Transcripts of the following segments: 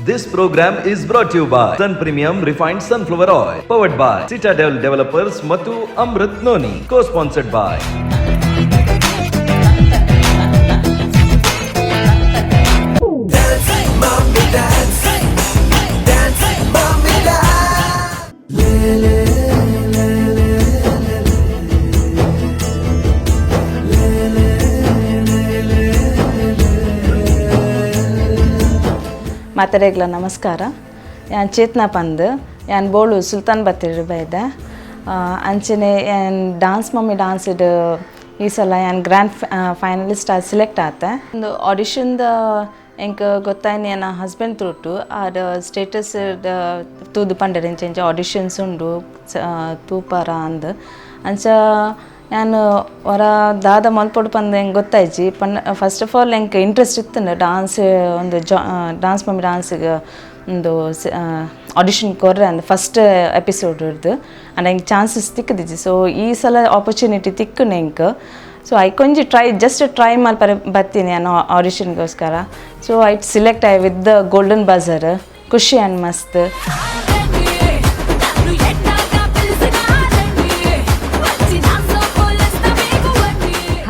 This program is brought you by Sun Premium Refined Sunflower Oil, powered by Citadel Developers ಮತ್ತು Amrit Noni, co sponsored by ಮಾತಾಡೇಗ್ಲ ನಮಸ್ಕಾರ. ಯಾನ್ ಚೇತನ ಪಂದ್, ಯಾನ್ ಬೋಳು sultan Battery ಬೈದ. ಅಂಚನೆ ಯಾನ್ dance mummy danced ಈ ಸಲ ಯಾನ್ ಗ್ರ್ಯಾಂಡ್ ಫೈನಲಿಸ್ಟ್ ಆದ್ ಸೆಲೆಕ್ಟ್ ಆತೆ. ಒಂದು ಆಡಿಷನ್ದ ಎಂಕ್ ಗೊತ್ತಾಯ್ನಿ ಎನ್ನ ಹಸ್ಬೆಂಡ್ ತ್ರೂಟು. ಆರ್ ಸ್ಟೇಟಸ್ ತೂದು ಪಂಡೆರ್ ಇಂಚ ಇಂಚ ಆಡಿಷನ್ಸ್ ಉಂಡು ತೂಪಾರ ಅಂದ್. ಅಂಚ ಯಾನ್ ಒರ ದಾದ ಮಲ್ಪೊಡು ಪಂದ್ ಎಂಕ್ ಗೊತ್ತಾಯ್ಜಿ. ಪಂಡ first of all ಎಂಕ್ ಇಂಟ್ರೆಸ್ಟ್ ಇತ್ತುಂಡು ಡಾನ್ಸ್, ಒಂದು ಜಾ ಡಾನ್ಸ್ ಮಮ್ಮಿ ಡಾನ್ಸ್ಗ್ ಒಂದು ಆಡಿಷನ್ ಕೊರ್ರೆ ಅಂದ್ ಫಸ್ಟ್ ಎಪಿಸೋಡ್ ಹಿಡ್ದು. ಆಂಡ ಎಂಕ್ ಚಾನ್ಸಸ್ ತಿಕ್ಕದಿಜ್ಜಿ. ಸೊ ಈ ಸಲ ಆಪರ್ಚುನಿಟಿ ತಿಕ್ಕುಂಡು ಎಂಕ್. ಸೊ ಐಕೊಂಜಿ try, just try ಮಲ್ಪರೆ ಬತ್ತೀನಿ ನಾನು ಆಡಿಷನ್ಗೋಸ್ಕರ. So I select I with the golden buzzer. ಖುಷಿ ಆಂಡ್ ಮಸ್ತ್.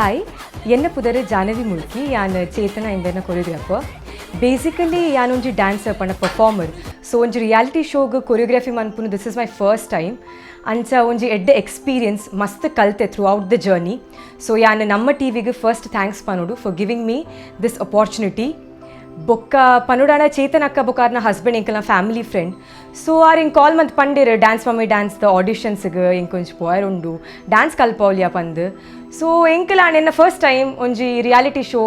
ಹಾಯ್, ಎನ್ನ ಪುದರ್ ಜಾನವಿ ಮುಲ್ಕಿ. ಯಾನ್ ಚೇತನ ಇಂಬೆನ ಕೊರಿಯೋಗ್ರಾಫರ್. ಬೇಸಿಕಲಿ ಯಾನೊಂಜಿ ಡ್ಯಾನ್ಸರ್ ಪಂಡ ಪರ್ಫಾರ್ಮರ್. ಸೊ ಒಂಜಿ ರಿಯಾಲಿಟಿ ಶೋಗ್ ಕೊರಿಯೋಗ್ರಫಿ ಮನ್ಪುನು this is my first time. ಅಂಚ ಒಂಜಿ ಎಡ್ಡೆ ಎಕ್ಸ್ಪೀರಿಯನ್ಸ್, ಮಸ್ತ್ ಕಲ್ತೆ through out the journey. So ಯಾನ್ ನಮ್ಮ ಟಿವಿಗೆ first thanks ಪನೋಡು for giving me this opportunity. ಬೊಕ್ಕ ಪನುಡಾಣ ಚೇತನ್ ಅಕ್ಕ ಬೊಕ್ಕ ಆರ್ನ husband ಎಂಕಲ್ನ family friend. So are ಎಂಕ್ ಕಾಲ್ ಮಂತ್ ಪಂಡೇರು, dance mummy dance the ಆಡಿಷನ್ಸ್ಗೆ ಎಂಕೊಂಚ ಪೋಯರ್ ಉಂಡು, ಡ್ಯಾನ್ಸ್ ಕಲ್ಪೌಲಿಯ ಪಂದ್. ಸೊ ಎಂಕಲ ಎನ್ನ ಫಸ್ಟ್ ಟೈಮ್ ಒಂಜಿ reality show,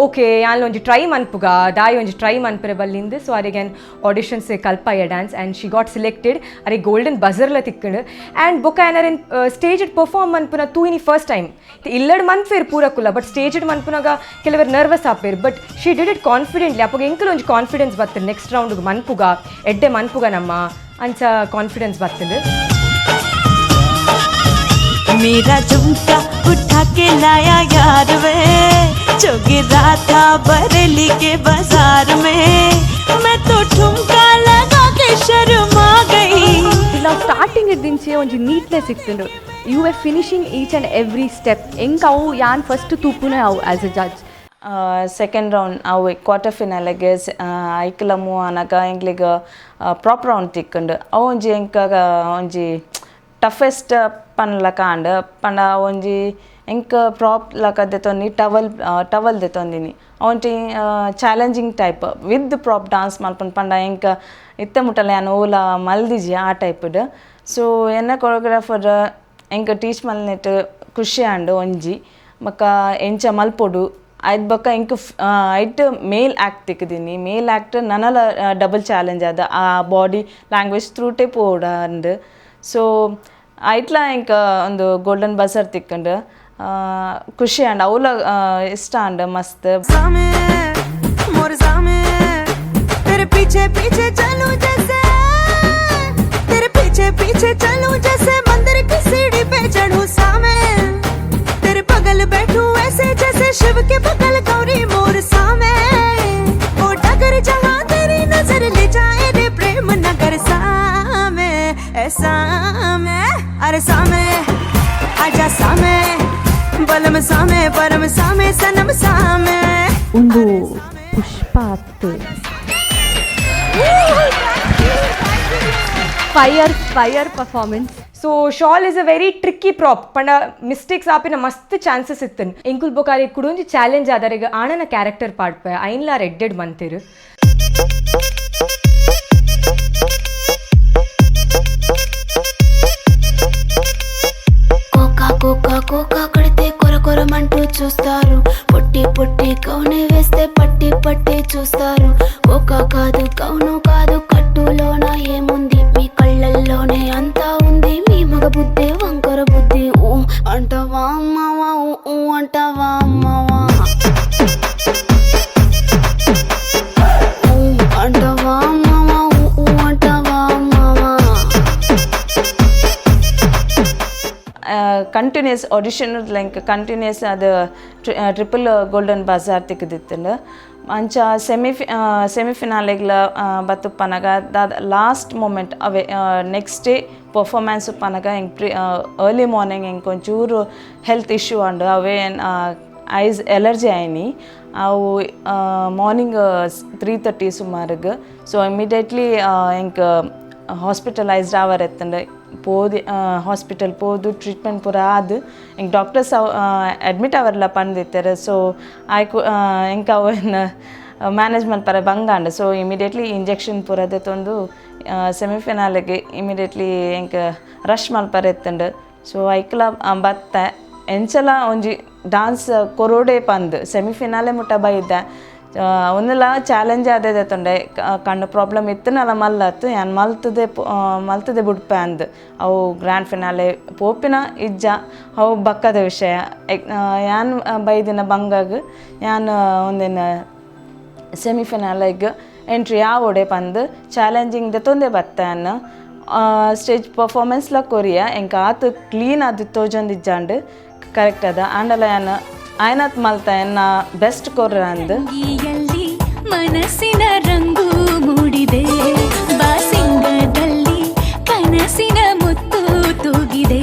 okay ಯಾನ್ ಒಂಜಿ ಟ್ರೈ ಮನ್ಪುಗ, ದಾಯಿ ಒಂಜಿ ಟ್ರೈ ಮನ್ಪರೆ ಬಲ್ಲಿಂದು. ಸೊ ಅರೆಗೆ ಆಡಿಷನ್ಸ್ ಕಲ್ಪಾಯ dance and she got selected. ಅರೆ ಗೋಲ್ಡನ್ ಬಜರ್ಲ ತಿಕ್ಕಂಡು. ಆ್ಯಂಡ್ ಬೊಕ್ಕ ಏನಾರ ಸ್ಟೇಜ್ ಪರ್ಫಾರ್ಮ್ ಮನ್ಪುನ ತೂಯಿನಿ ಫಸ್ಟ್ ಟೈಮ್. ಇಲ್ಲಡ್ ಮನ್ಪೇರು ಪೂರಕುಲ್ಲ, ಬಟ್ ಸ್ಟೇಜ್ ಮನ್ಪುನಾಗ ಕೆಲವರು ನರ್ವಸ್ ಆಪೇರು, but she did it confidently. ಅಪ್ಪಗ ಎಂಕಲ್ ಒಂಜಿ ಕಾನ್ಫಿಡೆನ್ಸ್ ಬರ್ತದೆ, ನೆಕ್ಸ್ಟ್ ರೌಂಡ್ ಮನ್ಪುಗ, ಎಡ್ಡೆ ಮನ್ಪುಗ ನಮ್ಮ ಅಂಚ ಕಾನ್ಫಿಡೆನ್ಸ್ ಬರ್ತದೆ. मेरा झुमका उठा के लाया यार वे, जो गिरा था बरेली के बाजार में, मैं तो ठुमका लगा के शर्मा गई. ನಾವು ಸ್ಟಾರ್ಟಿಂಗ್ ಇದ್ದಿಂಚೆ ಒಂಜಿ neatness ಇತ್ತುಂಡು. You are finishing each and every step. ಎಂಕ್ ಅವು ಯಾನ್ ಫಸ್ಟ್ ತೂಪುನೆ ಅವು as a judge. Second round ಅವು ಕ್ವಾರ್ಟರ್ ಫಿನಾಲೆಗೆ ಐಕ್ಲ ಮೂವ್ ಆನಗ ಎಂಕ್ಲಿಗ್ ಪ್ರಾಪ್ ರೌಂಡ್ ತಿಕ್ಕುಂಡು. ಅವು ಒಂಜಿ ಎಂಕ ಒಂಜಿ ಟಫೆಸ್ಟ್ ಪನ್ಲಕ ಆಂಡ್. ಪಂಡ ಒಂಜಿ ಎಂಕ್ ಪ್ರಾಪ್ ಲಕ ದೆತೊಂದಿ ಟವಲ್, ಟವಲ್ ದೆತೊಂದಿನಿ. ಒಂಜಿ challenging type with prop dance ಮಲ್ಪುನ ಪಂಡ ಎಂಕ್ ಇತ್ತೆ ಮುಟ್ಟಲ ಯಾನ್ ಓಲ ಮಲ್ದಿಜಿ ಆ ಟೈಪ್ಡ್. ಸೊ ಎನ್ನ ಕೊರಿಯೋಗ್ರಾಫರ್ ಎಂಕ್ ಟೀಚ್ ಮಲ್ನೆಟ್ ಖುಷಿ ಆಂಡ್ ಒಂಜಿ. ಬೊಕ್ಕ ಎಂಚ ಮಲ್ಪೊಡು ಐದ್ ಬೊಕ್ಕ ಎಂಕ್ ಐಟ್ ಮೇಲ್ ಆ್ಯಕ್ಟ್ ತಿಕ್ಕಿದೀನಿ. ಮೇಲ್ ಆ್ಯಕ್ಟ್ ನನಲ ಡಬಲ್ ಚಾಲೆಂಜ್ ಆದ, ಆ ಬಾಡಿ ಲ್ಯಾಂಗ್ವೇಜ್ ತ್ರೂಟೇ ಪೋಡ ಅಂದ್. ಸೊ ಐಟ್ಲ ಎಂಕ್ ಒಂದು ಗೋಲ್ಡನ್ ಬಜರ್ ತಿಕ್ಕಂಡು, ಖುಷಿ ಆಂಡ್, ಅವ್ಲ ಇಷ್ಟ ಆಂಡ್ ಮಸ್ತ್. सामे मोर सामे, तेरे पीछे पीछे चलूं जैसे, तेरे पीछे पीछे चलूं जैसे मंदिर की सीढ़ी पे चढ़ूं सामे, तेरे बगल बैठूं ऐसे जैसे शिव के बगल गौरी मोर सामे, ओ डगर जहां तेरी नजर ले जाए रे प्रेम नगर सामे, ए सामे, अरे सामे, आजा सामे, बलम सामे, परम सामे, सनम सामे. ಒಂದು ಪುಷ್ಪ ಅತ್ತು, fire fire performance. So shawl is a very tricky prop. ಪಂಡ ಮಿಸ್ಟೇಕ್ಸ್ ಆಪಿನ ಮಸ್ತ್ ಚಾನ್ಸಸ್ ಇತ್ತನ್. ಎಂಕುಲ್ ಬೊಕಾರಿ ಕುಡೊಂಜಿ ಚಾಲೆಂಜ್ ಆದರೆಗ್ ಆಣನ ಕ್ಯಾರೆಕ್ಟರ್ ಪಾಡ್ಪೆ, ಐನ್ಲಾರ್ ಎಡ್ಡೆಡ್ ಮಂತಿರು. Cocoa cocoa cocoa కడితే కొర కొరమంటూ చూస్తారు. పొట్టి పొట్టి కౌని వేస్తే పట్టి పట్టి చూస్తారు. కోకా కాదు, కౌను కాదు, కట్టులోన ఏముంది? మీ కళ్ళల్లోనే అంతా ఉంది. మీ మగ బుద్ధి వంకర బుద్ధి. ఊ అంటావా అమ్మావా, ఊ ఊ అంటావా అమ్మావా, ఊ అంటావా అమ్మావా, ఊ ఊ అంటావా అమ్మావా. Continuous audition like continuous ಅದು triple golden Bazaar ತಿಕ್ಕದಿತ್ತಂಡು. ಅಂಚ ಸೆಮಿಫಿನಾಲೆಗ್ಲ ಬತ್ತುಪ್ಪನಗ ದಾದ ಲಾಸ್ಟ್ ಮೂಮೆಂಟ್ ಅವೆ next day performance ಉಪ್ಪನಗ ಎಂಕ್ ಅರ್ಲಿ ಮಾರ್ನಿಂಗ್ ಎಂಕ್ ಒಂಚೂರು ಹೆಲ್ತ್ ಇಶ್ಯೂ ಆಂಡ್. ಅವೇ ಐಸ್ ಎಲರ್ಜಿ ಆಯ್ನಿ. ಅವು ಮಾರ್ನಿಂಗ್ 3:30 ಸುಮಾರುಗ್. ಸೊ ಇಮಿಡಿಯೇಟ್ಲಿ ಎಂಕ್ ಹಾಸ್ಪಿಟಲೈಸ್ಡ್ ಆವರೆತ್ತಂಡ್. ಪೋದು ಹಾಸ್ಪಿಟಲ್ ಪೋದು ಟ್ರೀಟ್ಮೆಂಟ್ ಪೂರ ಆದ್ ಎಂಕ್ ಡಾಕ್ಟರ್ಸ್ ಅಡ್ಮಿಟ್ ಅವರ್ಲ ಪಂದಿತ್ತೆರ್. ಸೊ ಆಯ್ಕು ಎಂಕ್ ಅವೆನ್ ಮ್ಯಾನೇಜ್ ಮಲ್ಪರೆ ಬಂಗಾಂಡ್. So immediately injection ಪೂರ ದೆತ್ತೊಂದು ಸೆಮಿಫೈನಲ್ಗೆ ಇಮಿಡಿಯೇಟ್ಲಿ ಎಂಕ್ ರಶ್ ಮಲ್ಪರೆ ಇತ್ತುಂಡು. ಸೊ ಐಕ್ಲ ಬತ್ತೆ ಎಂಚಲ ಒಂಜಿ ಡಾನ್ಸ್ ಕೊರೋಡೆ ಪಂದ್ ಸೆಮಿಫಿನಾಲೆ ಮುಟ್ಟ ಬೈದ. ಒಂದೆಲ್ಲ ಚಾಲೆಂಜ್ ಆದೇ ತೊಂಡೆ ಕಣ್ಣು ಪ್ರಾಬ್ಲಮ್ ಇತ್ತನಲ್ಲ ಮಲ್ಲತ್ತು ಯಾನ್ ಮಲ್ತದೆ ಮಲ್ತದೆ ಬುಡ್ಪೆ ಅಂದ್. ಅವು ಗ್ರ್ಯಾಂಡ್ ಫಿನಾಲೆ ಪೋಪಿನ ಇಜ್ಜ ಅವು ಬಕ್ಕದ ವಿಷಯ. ಯಾನ್ ಬೈದಿನ ಬಂಗಾಗ್ ಯಾನ್ ಒಂದಿನ ಸೆಮಿಫಿನಾಲೆಗ್ ಎಂಟ್ರಿ ಆವೊಡೆ ಪಂದ್ ಚಾಲೆಂಜಿಂಗ್ ದೆತ್ತೊಂದೇ ಬತ್ತೆ. ಅನ್ನ ಸ್ಟೇಜ್ ಪರ್ಫಾರ್ಮೆನ್ಸ್ಲ ಕೊರಿಯ ಎಂಕ್ ಆತ್ ಕ್ಲೀನ್ ಆದ್ ತೋಜೊಂದಿಜ್ಜಾಂಡ್ ಕರೆಕ್ಟ್ ಅದ. ಆಂಡಲ ಯಾನ್ ಆಯ್ನಾತ್ ಮಲ್ತ ಎನ್ನ ಬೆಸ್ಟ್ ಕೊರ್ರ ಅಂದ್. ಅಂಗಿಯಲ್ಲಿ ಮನಸ್ಸಿನ ರಂಗು ಮೂಡಿದೆ, ಬಾಸಿಂಗದಲ್ಲಿ ಕನಸಿನ ಮುತ್ತು ತೂಗಿದೆ.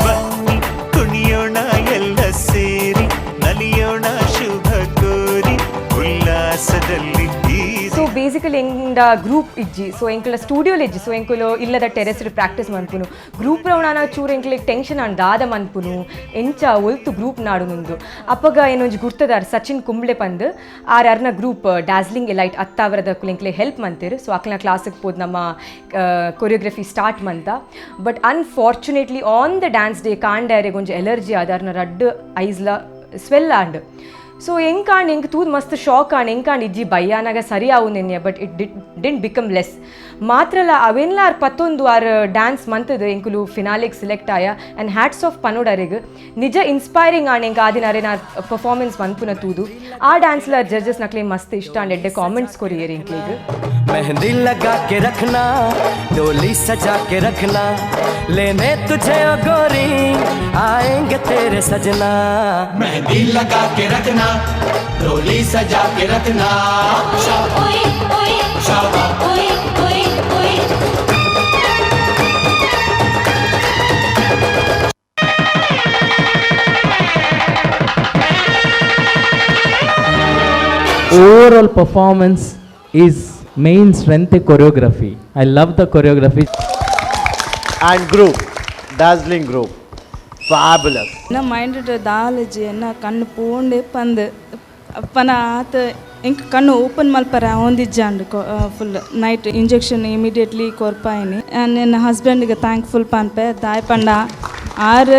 ಬನ್ನಿ ಕುಣಿಯೋಣ ಎಲ್ಲ ಸೇರಿ, ನಲಿಯೋಣ ಶುಭ ಕೋರಿ ಉಲ್ಲಾಸದಲ್ಲಿ ಈ ಸೊ ಬೇಸಿಕಲಿ ಎಂಡ ಗ್ರೂಪ್ ಇಜ್ಜಿ, ಸೊ ಎಂಕುಲ ಸ್ಟುಡಿಯೋಲ್ ಇಜ್ಜಿ. ಸೊ ಎಂಕುಲು ಇಲ್ಲದ ಟೆರೆಸ್ ಪ್ರಾಕ್ಟೀಸ್ ಮನ್ಪುನು. ಗ್ರೂಪ್ ರೌಂಡ್ ಚೂರು ಎಂಕ್ಲೆಗ್ ಟೆನ್ಷನ್ ಆಂಡ್, ದಾದ ಮನ್ಪುನು, ಎಂಚ ಒಲ್ತು ಗ್ರೂಪ್ ನಾಡು ಮುಂದು. ಅಪ್ಪಗ ಏನೊಂಜಿ ಗುರ್ತದಾರ್ ಸಚಿನ್ ಕುಂಬ್ಳೆ ಪಂದ್ ಆರ್, ಅರ್ನ group dazzling elite ಅತ್ತಾವರದ ಎಂಕ್ಲೆ ಹೆಲ್ಪ್ ಮಂತೇರು. ಸೊ ಅಕ್ಲ ಕ್ಲಾಸಿಗೆ ಪೋದ್ ನಮ್ಮ choreography start month. But unfortunately on the dance day ಕಾಂಡಾರೆಗ್ ಒಂಜಿ ಎಲರ್ಜಿ ಆದ್ ಅರ್ನ ರಡ್ಡ್ ಐಸ್ಲ ಸ್ವೆಲ್ ಆಂಡ್. ಸೊ ಎಂಕಾಂಡ್ ಎಂಕ್ ತೂದ್ ಮಸ್ತ್ ಶಾಕ್ ಆಂಡ್. ಎಂಕಾಂಡ್ ಇಜ್ಜಿ ಬಯ್ಯಾನಾಗ ಸರಿ ಆವು ನೆನ್ನೆ, but it didn't become less. ಮಾತ್ರಲ್ಲ, ಅವೆನ್ಲ ಆರ್ ಪತ್ತೊಂದು ಆರ್ ಡ್ಯಾನ್ಸ್ ಮಂತದ ಎಂಕುಲು ಫಿನಾಲೆಗ್ ಸಿಲೆಕ್ಟ್ ಆಯ. And hats off ಪನೋಡರೆಗ್, ನಿಜ ಇನ್ಸ್ಪೈರಿಂಗ್ ಆಂಡ್ ಎಂಕ್ ಆದಿನ ಅರೆನ ಪರ್ಫಾರ್ಮೆನ್ಸ್ ಮನ್ಪುನ ತೂದು. ಆ ಡ್ಯಾನ್ಸ್ಲ ಜಡ್ಜಸ್ ನಕ್ಲೆ ಮಸ್ತ್ ಇಷ್ಟ ಆಂಡ್, ಎಡ್ಡೆ ಕಾಮೆಂಟ್ಸ್ ಕೊರಿಯರ್ ಎಂಕ್ಲೆಗ್. मेहंदी लगा के रखना, डोली सजा के रखना, लेने तुझे ओ गोरी आएंगे तेरे सजना। मेहंदी लगा के रखना, डोली सजा के रखना। शाबा। ओए ओए ओए। Overall performance is main strength choreography. I love the choreography. And group, dazzling group, fabulous. ಎನ್ನ ಮೈಂಡ್ ದಾಲಜಿ ಎನ್ನ ಕಣ್ಣು ಪೋಂಡೆ ಪಂದ್ ಅಪ್ಪನ ಆತ ಎಂಕ್ ಕಣ್ಣು ಓಪನ್ ಮಲ್ಪರ ಒಂದಿಜ್ಜಾಂಡ್. Full night injection immediately ಕೊರ್ಪಾಯಿನಿ. ಎನ್ನ ಹಸ್ಬೆಂಡ್ಗೆ ಥ್ಯಾಂಕ್ಫುಲ್ ಪನ್ಪೆ. ದಾಯ್ ಪಂಡ ಆರ್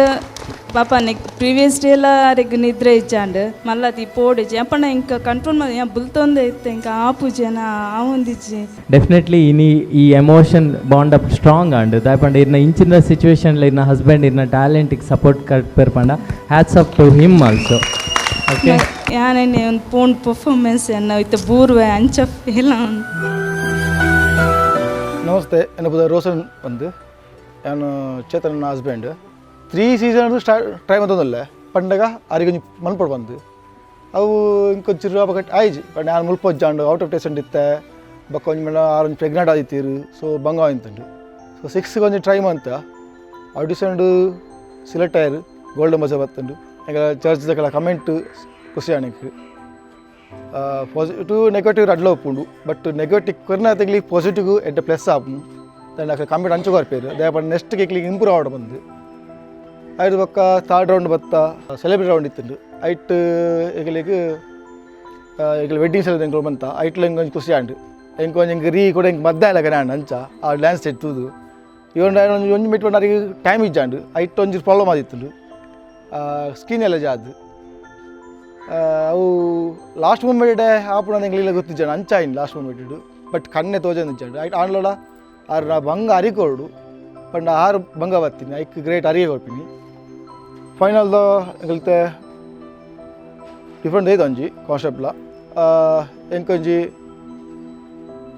ಪಾಪ ನೆಕ್ ಪ್ರೀವಿಯಸ್ ಡೇಲ ಅರೆಗ್ ನಿದ್ರೆ ಇಜ್ಜಾಂಡ್. ಮಲ್ಲತಿ ಪೋಡಿಜಿ ಅಪ್ಪಣ ಎಂಕ್ ಕಂಟ್ರೋಲ್ ಮಲ್ ಬುಲ್ತೊಂದೆ ಇತ್ತೆ ಎಂಕ್ ಆಪುಜೆನ ಆವೊಂದಿಜ್ಜಿ. ಡೆಫಿನೆಟ್ಲಿ ಇನಿ ಈ emotion bond up strong and ದಾಯಪಂಡ ಇರ್ನ ಇಂಚಿನ ಸಿಚುವೇಶನ್ ಇರ್ನ ಹಸ್ಬೆಂಡ್ ಇರ್ನ ಟ್ಯಾಲೆಂಟಿಗೆ ಸಪೋರ್ಟ್ ಕಟ್ಪೇರ್ ಪಂಡ hats off to him also, okay. ಯಾನೆನ್ನೆ ಒಂದು ಪೋನ್ ಪರ್ಫಾರ್ಮೆನ್ಸ್ ಎನ್ನ ಇತ್ತೆ ಬೂರ್ವೆ ಅಂಚ ಫೀಲ್. ನಮಸ್ತೆ, ಎನ್ನ ಪುದರ್ ರೋಸನ್ ಬಂದು. ನಾನು ಚೇತನ husband. Three season start try ಮಂತೊಂದುಲ್ಲೆ. ಪಂಡಗ ಆರಿಗೆ ಒಂಜಿ ಮನ್ಪೊಡು ಬಂದು ಅವು ಇಂಕೊಂಚೂರು ಅಪಗ ಆಯ್ಜಿ. ಪಂಡ ಯಾನ್ ಮುಲ್ಪ ಒಜ್ಜಾಂಡು, out of station ಇತ್ತೆ. ಬೊಕ್ಕ ಒಂಜಿ ಮೇಳ ಆರು ಒಂಜಿ ಪ್ರೆಗ್ನೆಂಟ್ ಆದಿತ್ತೀರು. ಸೊ ಬಂಗ ಆಯಿಂತುಂಡು. ಸೊ ಸಿಕ್ಸ್ಗೆ ಒಂಜಿ ಟ್ರೈ ಮಂತ ಆಡಿಷನ್ ಸಿಲೆಕ್ಟ್ ಆಯರು, ಗೋಲ್ಡನ್ ಬಜರ್ ಬತ್ತುಂಡು. ಎಂಕಲ ಚರ್ಚ್ ದಕಲ ಕಮೆಂಟ್ ಖುಷಿ ಆಂಡ್. ಪಾಸಿಟಿವ್ ನೆಗೆಟಿವ್ ರಡ್ಲ ಉಪ್ಪುಂಡು. ಬಟ್ ನೆಗೆಟಿವ್ ಕೊರ್ನ ತೆಗ್ಲಿ ಪಾಸಿಟಿವ್ ಎಡ್ಡೆ ಪ್ಲಸ್ ಆಪುಂಡು. ದಾಂಡ ಅಕಲ್ ಕಮೆಂಟ್ ಅಂಚ ಕೊರ್ಪೆರ್ ದಾಯೆ ಪಂಡ ನೆಕ್ಸ್ಟ್ ಎಂಕ್ಲೆಗ್ ಇಂಪ್ರೂವ್ ಆವಡ್ ಬಂದು. ಐದು ಬೊಕ್ಕ ಥರ್ಡ್ ರೌಂಡ್ ಬತ್ತ ಸೆಲೆಬ್ರಿಟಿ ರೌಂಡ್ ಇತ್ತುಂಡು. ಐಟ್ ಎಂಕ್ಲೆಗ್ ಎಂಕ್ಲೆ ವೆಡ್ಡಿಂಗ್ ಸೆಲ್ ಎಂಕ್ಲು ಬಂತ. ಐಟ್ಲ ಎಂಕ್ ಒಂಜಿ ಖುಷಿ ಆಂಡ್. ಎಂಕ್ ಒಂಜಿ ಎಂಕ್ ರೀ ಕೂಡ ಎಂಕ್ ಮದ್ದೆ ಆಯ್ಲಕ ಆಂಡ್. ಅಂಚ ಆ ಡ್ಯಾನ್ಸ್ ಸೆಟ್ ತೂದು ಇವನ್ ಒಂಜಿ ಒಂಜಿ ಮಿಟ್ ಅರಿಗೆ ಟೈಮ್ ಇಜ್ಜಾಂಡ್. ಐಟ್ ಒಂಜಿ ಪ್ರಾಬ್ಲಮ್ ಆದಿತ್ತುಂಡು, ಸ್ಕಿನ್ ಎಲ್ಲ ಆದ್. ಅವು ಲಾಸ್ಟ್ ಮೂಮೆಂಟ್ ಆಪುನ ಎಂಕ್ಲೆಗ್ ಗೊತ್ತಿಜ್ಜಾಂಡ್. ಅಂಚ ಆಯಿನ್ last moment. But ಕಣ್ಣೆ ತೋಜೊಂದಿಜ್ಜಾಂಡ್. ಐಟ್ ಆಂಡ್ಲಡ ಆರ್ ಬಂಗ ಅರಿ ಕೊರಡು ಪಂಡ ಆರು ಬಂಗ ಬತ್ತೀನಿ. ಐಕ್ ಗ್ರೇಟ್ ಅರಿಗೆ ಕೊರ್ಪಿನಿ. ಫೈನಲ್ದ ಎಂಕಲ್ತೆ ಡಿಫ್ರೆಂಟ್ ಐತೆ ಒಂಜಿ ಕಾನ್ಸೆಪ್ಟ್ಲ. ಎಂಕೊಂಜಿ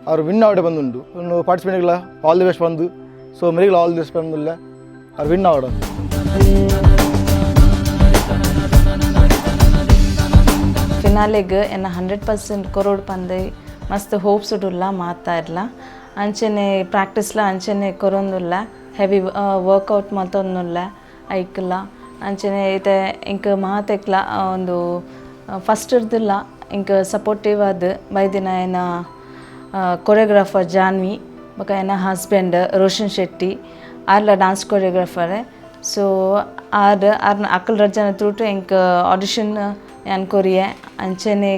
ಅವರು ವಿನ್ ಆವಡೆ ಬಂದುಂಡು. ಇನ್ನು ಪಾರ್ಟಿಸಿಪೇಟ್ಗಳ all the best ಬಂದು. ಸೊ ಮೆರಿಗಳ all the best ಬಂದಿಲ್ಲ, ಅವ್ರು ವಿನ್ ಆವಡ. ಫಿನಾಲೆಗ್ ಎನ್ನ 100% ಕೊರೋಡ್ ಪಂದ್ ಮಸ್ತ್ ಹೋಪ್ಸ್ ಉಡುಲ್ಲ ಮಾತಾ ಇರ್ಲ ಅಂಚನೆ ಪ್ರಾಕ್ಟೀಸ್ಲ ಅಂಚನೆ ಕೊರೊಂದುಲ್ಲ ಹೆವಿ ವರ್ಕೌಟ್ ಮಲ್ತೊಂದುಲ್ಲ ಐಕ್ಲ ಅಂಚನೆ ಇತ್ತೆ ಇಂಕ್ ಮಾತೆಕ್ಲ ಒಂದು ಫಸ್ಟ್ ಇರ್ದಿಲ್ಲ ಇಂಕ್ ಸಪೋರ್ಟಿವ್ ಆದ್ ಬೈದಿನ ಎನ್ನ ಕೊರಿಯೋಗ್ರಾಫರ್ ಜಾನ್ವಿ ಬೊಕ ಎನ್ನ ಹಸ್ಬೆಂಡ್ ರೋಷನ್ ಶೆಟ್ಟಿ ಆರ್ಲ ಡಾನ್ಸ್ ಕೊರಿಯೋಗ್ರಾಫರ್ ಸೊ ಆರ್ ಆರ್ನ ಅಕಲ್ ರಜ್ಜನ ತ್ರೂಟು ಎಂಕ್ ಆಡಿಷನ್ ಯಾನ್ ಕೊರಿಯೆ ಅಂಚನೆ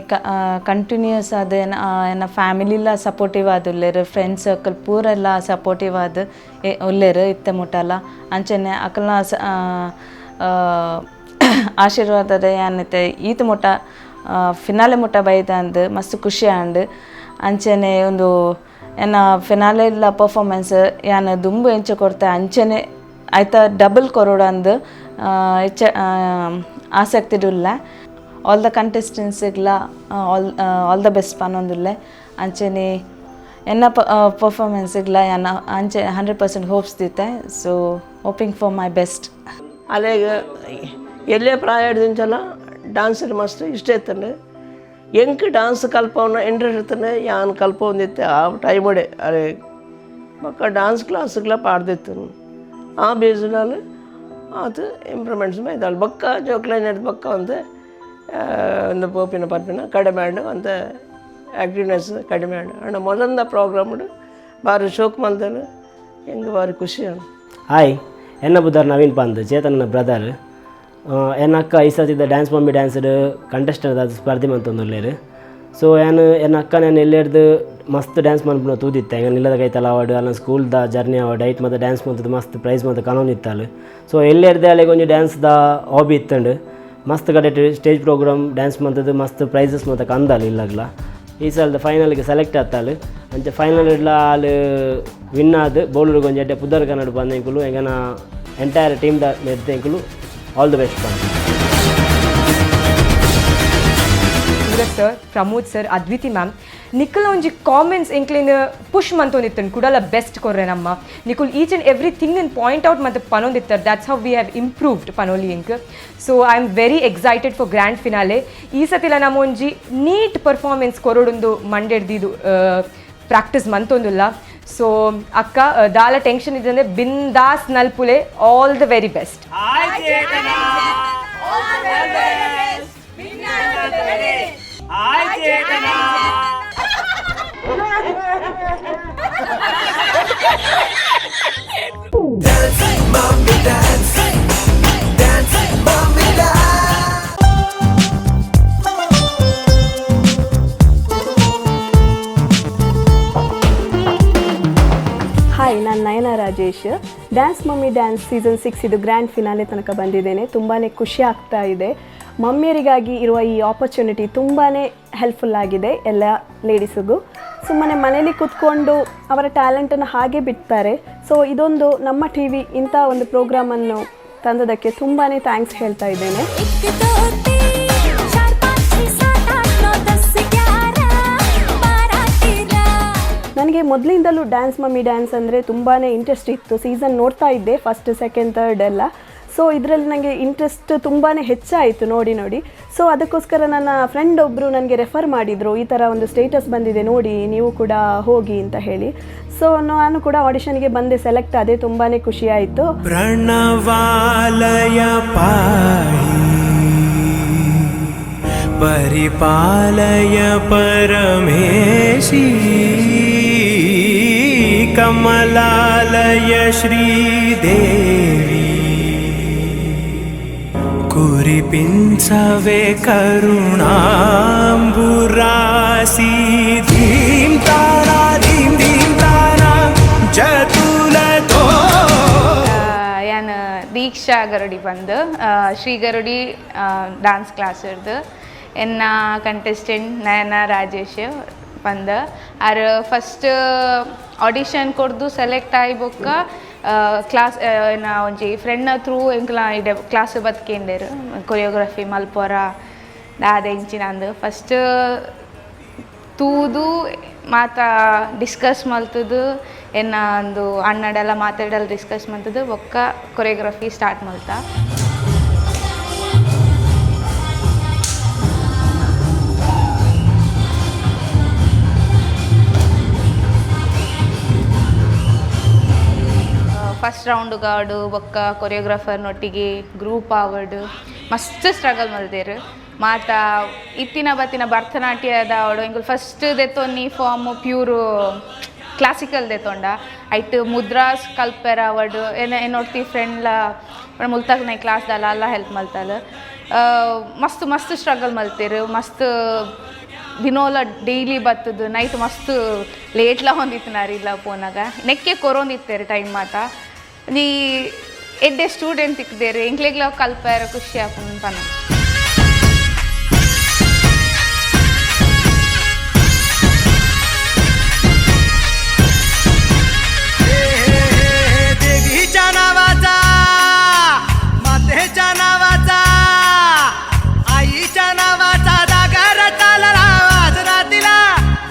ಕಂಟಿನ್ಯೂಸ್ ಆದ್ ಎನ್ನ ಎನ್ನ ಫ್ಯಾಮಿಲಿಲ ಸಪೋರ್ಟಿವ್ ಆದ್ ಉಲ್ಲೆರ್ ಫ್ರೆಂಡ್ ಸರ್ಕಲ್ ಪೂರೆಲ್ಲ ಸಪೋರ್ಟಿವ್ ಆದ್ ಉಲ್ಲೆರ್ ಇತ್ತೆ ಮುಟ್ಟಲ ಅಂಚನೆ ಅಕಲ್ನ ಆಶೀರ್ವಾದದ ಯಾನ್ ಇತ್ತೆ ಈತ್ ಮುಟ್ಟ ಫಿನಾಲೆ ಮುಟ್ಟ ಬೈದ ಅಂದ್ ಮಸ್ತ್ ಖುಷಿ ಆಂಡ್ ಅಂಚನೆ ಒಂದು ಎನ್ನ ಫಿನಾಲೆ ಪರ್ಫಾರ್ಮೆನ್ಸ್ ಯಾನ್ ದುಂಬು ಎಂಚ ಕೊರ್ತೆ ಅಂಚನೆ ಐತ ಡಬಲ್ ಕೊರೋಡ್ ಅಂದ್ ಹೆಚ್ಚ ಆಸಕ್ತಿ ಉಲ್ಲ ಆಲ್ the ಕಂಟೆಸ್ಟೆಂಟ್ಸ್ಗ್ಲ all all the best ಪನೊಂದುಲ್ಲೆ ಅಂಚನೆ ಎನ್ನ ಪರ್ಫಾರ್ಮೆನ್ಸ್ಗ್ಲ ಯಾನ್ ಅಂಚೆ 100% ಹೋಪ್ಸ್ ದಿತ್ತೆ so hoping for my best. ಅಲೆಗ್ ಎಲ್ಲೇ ಪ್ರಾಯ ಹಿಡ್ದಿಂಚಲ ಡಾನ್ಸರ್ ಮಸ್ತ್ ಇಷ್ಟ ಇತ್ತಂಡೆ ಎಂಕ್ ಡಾನ್ಸ್ ಕಲ್ಪವನ್ನ ಇಂಟ್ರೆಸ್ಟ್ ಇತ್ತಂಡೆ ಯಾನ್ ಕಲ್ಪವೊಂದಿತ್ತೆ ಆ ಟೈಮಡೆ ಅರೆ ಬೊಕ್ಕ ಡಾನ್ಸ್ ಕ್ಲಾಸ್ಗ್ಲ ಪಾಡ್ದಿತ್ತು ಆ ಬೇಸ್ಡಾಲ್ ಆತ್ ಇಂಪ್ರೂವ್ಮೆಂಟ್ಸ್ ಬೈದಾಲ್ ಬೊಕ್ಕ ಜೋಕ್ಲೈನ್ ಹಿಡ್ದು ಬೊಕ್ಕ ಒಂತೆ ಒಂದು ಪೋಪಿನ ಪರ್ಪಿನ ಕಡಿಮೆ ಆಂಡ್ ಒಂತೆ ಆ್ಯಕ್ಟಿವ್ನೆಸ್ ಕಡಿಮೆ ಆಂಡ್ ಅಂಡ ಮೊದಲಿಂದ ಪ್ರೋಗ್ರಾಮ್ ಬಾರಿ ಶೋಕ್ ಮಲ್ತೇನೆ ಎಂಕ್ ಬಾರಿ ಖುಷಿ ಆಂಡ್. ಹಾಯ್, ಎನ್ನ ಬುದರ್ ನವೀನ್ ಪಂದ್ ಚೇತನ್ನ ಬ್ರದರ್. ಎನ್ನ ಅಕ್ಕ ಈ ಸತಿದ ಡ್ಯಾನ್ಸ್ ಮಮ್ಮಿ ಡ್ಯಾನ್ಸ್ಡ್ ಕಂಟೆಸ್ಟೆಂಟ್ ಆದ್ ಸ್ಪರ್ಧೆ ಮಂತೊಂದುಲ್ಲೆರ್. ಸೊ ಯಾನ್ ಎನ್ನ ಅಕ್ಕ ನಾನು ಎಲ್ಲೆರ್ದು ಮಸ್ತ್ ಡ್ಯಾನ್ಸ್ ಮನ್ಪುನ ತೂದಿತ್ತೆ ಎಂಗ ನಿಲ್ಲದ ಕೈತಲ್ ಆವಡ್ ಅಲ್ಲ ಸ್ಕೂಲ್ದ ಜರ್ನಿ ಆವಡ್ ಐಟ್ ಮತ್ತು ಡ್ಯಾನ್ಸ್ ಮಂತದ್ದು ಮಸ್ತ್ ಪ್ರೈಸ್ ಮಂತ್ ಕನೊಂದಿತ್ತಾಲ್. ಸೊ ಎಲ್ಲೆರ್ದೆ ಅಲೆಗ್ ಒಂಜಿ ಡ್ಯಾನ್ಸ್ದ ಹಾಬಿ ಇತ್ತಂಡು ಮಸ್ತ್ ಕಡೆಟ್ ಸ್ಟೇಜ್ ಪ್ರೋಗ್ರಾಮ್ ಡ್ಯಾನ್ಸ್ ಮಂತದ್ದು ಮಸ್ತ್ ಪ್ರೈಸಸ್ ಮಂತ ಕಂದಾಲ್ ಇಲ್ಲಗ್ಲ. ಈ ಸಲದ ಫೈನಲ್ಗೆ ಸೆಲೆಕ್ಟ್ ಆತಾಲ್ ಅಂಚ ಫೈನಲ್ ಇಡ್ಲ ಆಲ್ ವಿನ್ ಆದ್ ಬೋಳೂರಿಗೆ ಒಂಜಿ ಎಡ್ಡೆ ಪುದರ್ ಕನ್ನಡ ಬಂದ ಎಂಕುಲು ಎಂಗನ ಎಂಟೈರ್ ಟೀಮ್ ದ ಮೆರ್ದ್ ಎಂಕುಲು ಆಲ್ the best ಬಂದ. Suraj sir, Pramod sir, Adviti ma'am Nikhil ಒಂಜಿ ಕಾಮೆಂಟ್ಸ್ ಎಂಕ್ಲೆನ್ ಪುಷ್ ಮಂತೊಂದಿತ್ತಂಡ್ ಕುಡಲ ಬೆಸ್ಟ್ ಕೊರ್ರೆ ನಮ್ಮ ನಿಕುಲ್ each and every thing in point out ಮಂತ್ ಪನೊಂದಿತ್ತಾರೆ. That's how we have improved ಪನೋಲಿ ಎಂಕ್. So I am very excited for grand finale. ಈ ಸತಿಲ ನಮ್ಮ ಒಂಜಿ neat performance ಕೊರೊಡೊಂದು ಮಂಡೆಡ್ದಿದು practice ಮಂತೊಂದುಲ್ಲ. ಸೊ ಅಕ್ಕ ದಾಲ ಟೆನ್ಷನ್ ಇದ್ದಂದ್ರೆ ಬಿಂದಾಸ್ ನಲ್ಪುಲೆ. All the very best. Hi, ನಾನು Nayana Rajesh. Dance mummy dance season 6 ಇದು ಗ್ರ್ಯಾಂಡ್ ಫಿನಾಲೆ ತನಕ ಬಂದಿದ್ದೇನೆ. ತುಂಬಾ ಖುಷಿ ಆಗ್ತಾ ಇದೆ. ಮಮ್ಮಿಯರಿಗಾಗಿ ಇರುವ ಈ ಆಪರ್ಚುನಿಟಿ ತುಂಬಾ ಹೆಲ್ಪ್ಫುಲ್ ಆಗಿದೆ ಎಲ್ಲ ಲೇಡೀಸಿಗೂ. ಸುಮ್ಮನೆ ಮನೇಲಿ ಕೂತ್ಕೊಂಡು ಅವರ ಟ್ಯಾಲೆಂಟನ್ನು ಹಾಗೆ ಬಿಡ್ತಾರೆ. ಸೊ ಇದೊಂದು ನಮ್ಮ ಟಿ ವಿ ಇಂಥ ಒಂದು ಪ್ರೋಗ್ರಾಮನ್ನು ತಂದದಕ್ಕೆ ತುಂಬಾ thanks ಹೇಳ್ತಾ ಇದ್ದೇನೆ. ನನಗೆ ಮೊದಲಿಂದಲೂ ಡ್ಯಾನ್ಸ್ ಮಮ್ಮಿ ಡ್ಯಾನ್ಸ್ ಅಂದರೆ ತುಂಬಾ ಇಂಟ್ರೆಸ್ಟ್ ಇತ್ತು. ಸೀಸನ್ ನೋಡ್ತಾ ಇದ್ದೆ, ಫಸ್ಟ್ ಸೆಕೆಂಡ್ ಥರ್ಡ್ ಎಲ್ಲ. ಸೊ ಇದರಲ್ಲಿ ನನಗೆ ಇಂಟ್ರೆಸ್ಟ್ ತುಂಬಾ ಹೆಚ್ಚಾಯಿತು ನೋಡಿ ನೋಡಿ. ಸೊ ಅದಕ್ಕೋಸ್ಕರ ನನ್ನ ಫ್ರೆಂಡ್ ಒಬ್ಬರು ನನಗೆ ರೆಫರ್ ಮಾಡಿದರು, ಈ ಥರ ಒಂದು ಸ್ಟೇಟಸ್ ಬಂದಿದೆ ನೋಡಿ, ನೀವು ಕೂಡ ಹೋಗಿ ಅಂತ ಹೇಳಿ. ಸೊ ನಾನು ಕೂಡ ಆಡಿಷನ್ಗೆ ಬಂದೆ, ಸೆಲೆಕ್ಟ್ ಆದೆ, ತುಂಬಾ ಖುಷಿಯಾಯಿತು. ಪ್ರಣವಾಲಯ ಪಾಹಿ ಪರಿಪಾಲಯ ಪರಮೇಶಿ ಕಮಲಾಲಯ ಶ್ರೀದೇವಿ ಕುರಿಪಿಂಚವೆ ಕರುಣಾಂಬುರಾಸಿ ಧೀಂ ತಾರಾ ಧೀಂ ಧೀಂ ತಾರಾ ಜತುಲತೋ. ಯಾನ್ ದೀಕ್ಷಾ ಗರುಡಿ ಬಂದು ಶ್ರೀ ಗರುಡಿ ಡಾನ್ಸ್ ಕ್ಲಾಸ್ ಇರ್ದು ಎನ್ನ ಕಂಟೆಸ್ಟೆಂಟ್ ನಯನ ರಾಜೇಶ್ ಬಂದು ಆರ್ ಫಸ್ಟ್ ಆಡಿಷನ್ ಕೊಡ್ದು ಸೆಲೆಕ್ಟ್ ಆಯಿ ಬೊಕ್ಕ ಕ್ಲಾಸ್ ನಾ ಒಂಜಿ ಫ್ರೆಂಡ್ನ ಥ್ರೂ ಎಂಕ್ಲ ಇಡೆ ಕ್ಲಾಸ್ ಬತ್ಕೇಂಡೆರ್ ಕೊರಿಯೋಗ್ರಫಿ ಮಲ್ಪೊರ ದಾದ ಎಂಚಿನ ಅಂದ್ ಫಸ್ಟ್ ತೂದು ಮಾತ ಡಿಸ್ಕಸ್ ಮಲ್ತುದು ಎನ್ನ ಒಂದು ಅಣ್ಣಡೆಲ್ಲ ಮಾತಾಡಲ್ಲ ಡಿಸ್ಕಸ್ ಮಲ್ತುದು ಬೊಕ್ಕ ಕೊರಿಯೋಗ್ರಫಿ ಸ್ಟಾರ್ಟ್ ಮಲ್ತ. ಫಸ್ಟ್ ರೌಂಡ್ ಗಾಡು ಬೊಕ್ಕ ಕೊರಿಯೋಗ್ರಾಫರ್ ನೊಟ್ಟಿಗೆ ಗ್ರೂಪ್ ಆವಡ್ ಮಸ್ತ್ ಸ್ಟ್ರಗಲ್ ಮಲ್ದೇರು ಮಾತ ಇತ್ತಿನ ಬತ್ತಿನ ಭರತನಾಟ್ಯದ ಅವಡು ಎಂಕುಲು ಫಸ್ಟ್ ದೆತ್ತೊನ್ನಿ ಫಾರ್ಮ್ ಪ್ಯೂರ್ ಕ್ಲಾಸಿಕಲ್ ದೆತ್ತೊಂಡ ಐಟ್ ಮುದ್ರಾಸ್ ಕಲ್ಪೆರ ಅವಡ್ ಏನ ಏನೊರ್ತಿ ಫ್ರೆಂಡ್ಲ ಮುಲ್ತಾಕ್ ನೈ ಕ್ಲಾಸ್ ದಾಲ ಅಲ್ಲ ಹೆಲ್ಪ್ ಮಲ್ತಾಲ ಮಸ್ತ್ ಮಸ್ತ್ ಸ್ಟ್ರಗಲ್ ಮಲ್ತೇರು ಮಸ್ತ್ ದಿನೋಲ ಡೈಲಿ ಬತ್ತದು ನೈಟ್ ಮಸ್ತ್ ಲೇಟ್ಲ ಹೊಂದಿತ್ತಿನಾರು ಇಲ್ಲ ಪೋನಾಗ ನೆಕ್ಕೆ ಕೊರೊಂದಿತ್ತೇರು ಟೈಮ್ ಮಾತ ನೀ ಎಡ್ಡೆ ಸ್ಟೂಡೆಂಟ್ ತಿಕ್ದೇರು ಎಂಕ್ಲೆಗ್ಲ ಕಲ್ಪೆರ ಖುಷಿ ಆಪುಂಡು ಪನ. देवीच्या नावाचा मातेच्या नावाचा आईच्या नावाचा जागर चालला वाजरातीला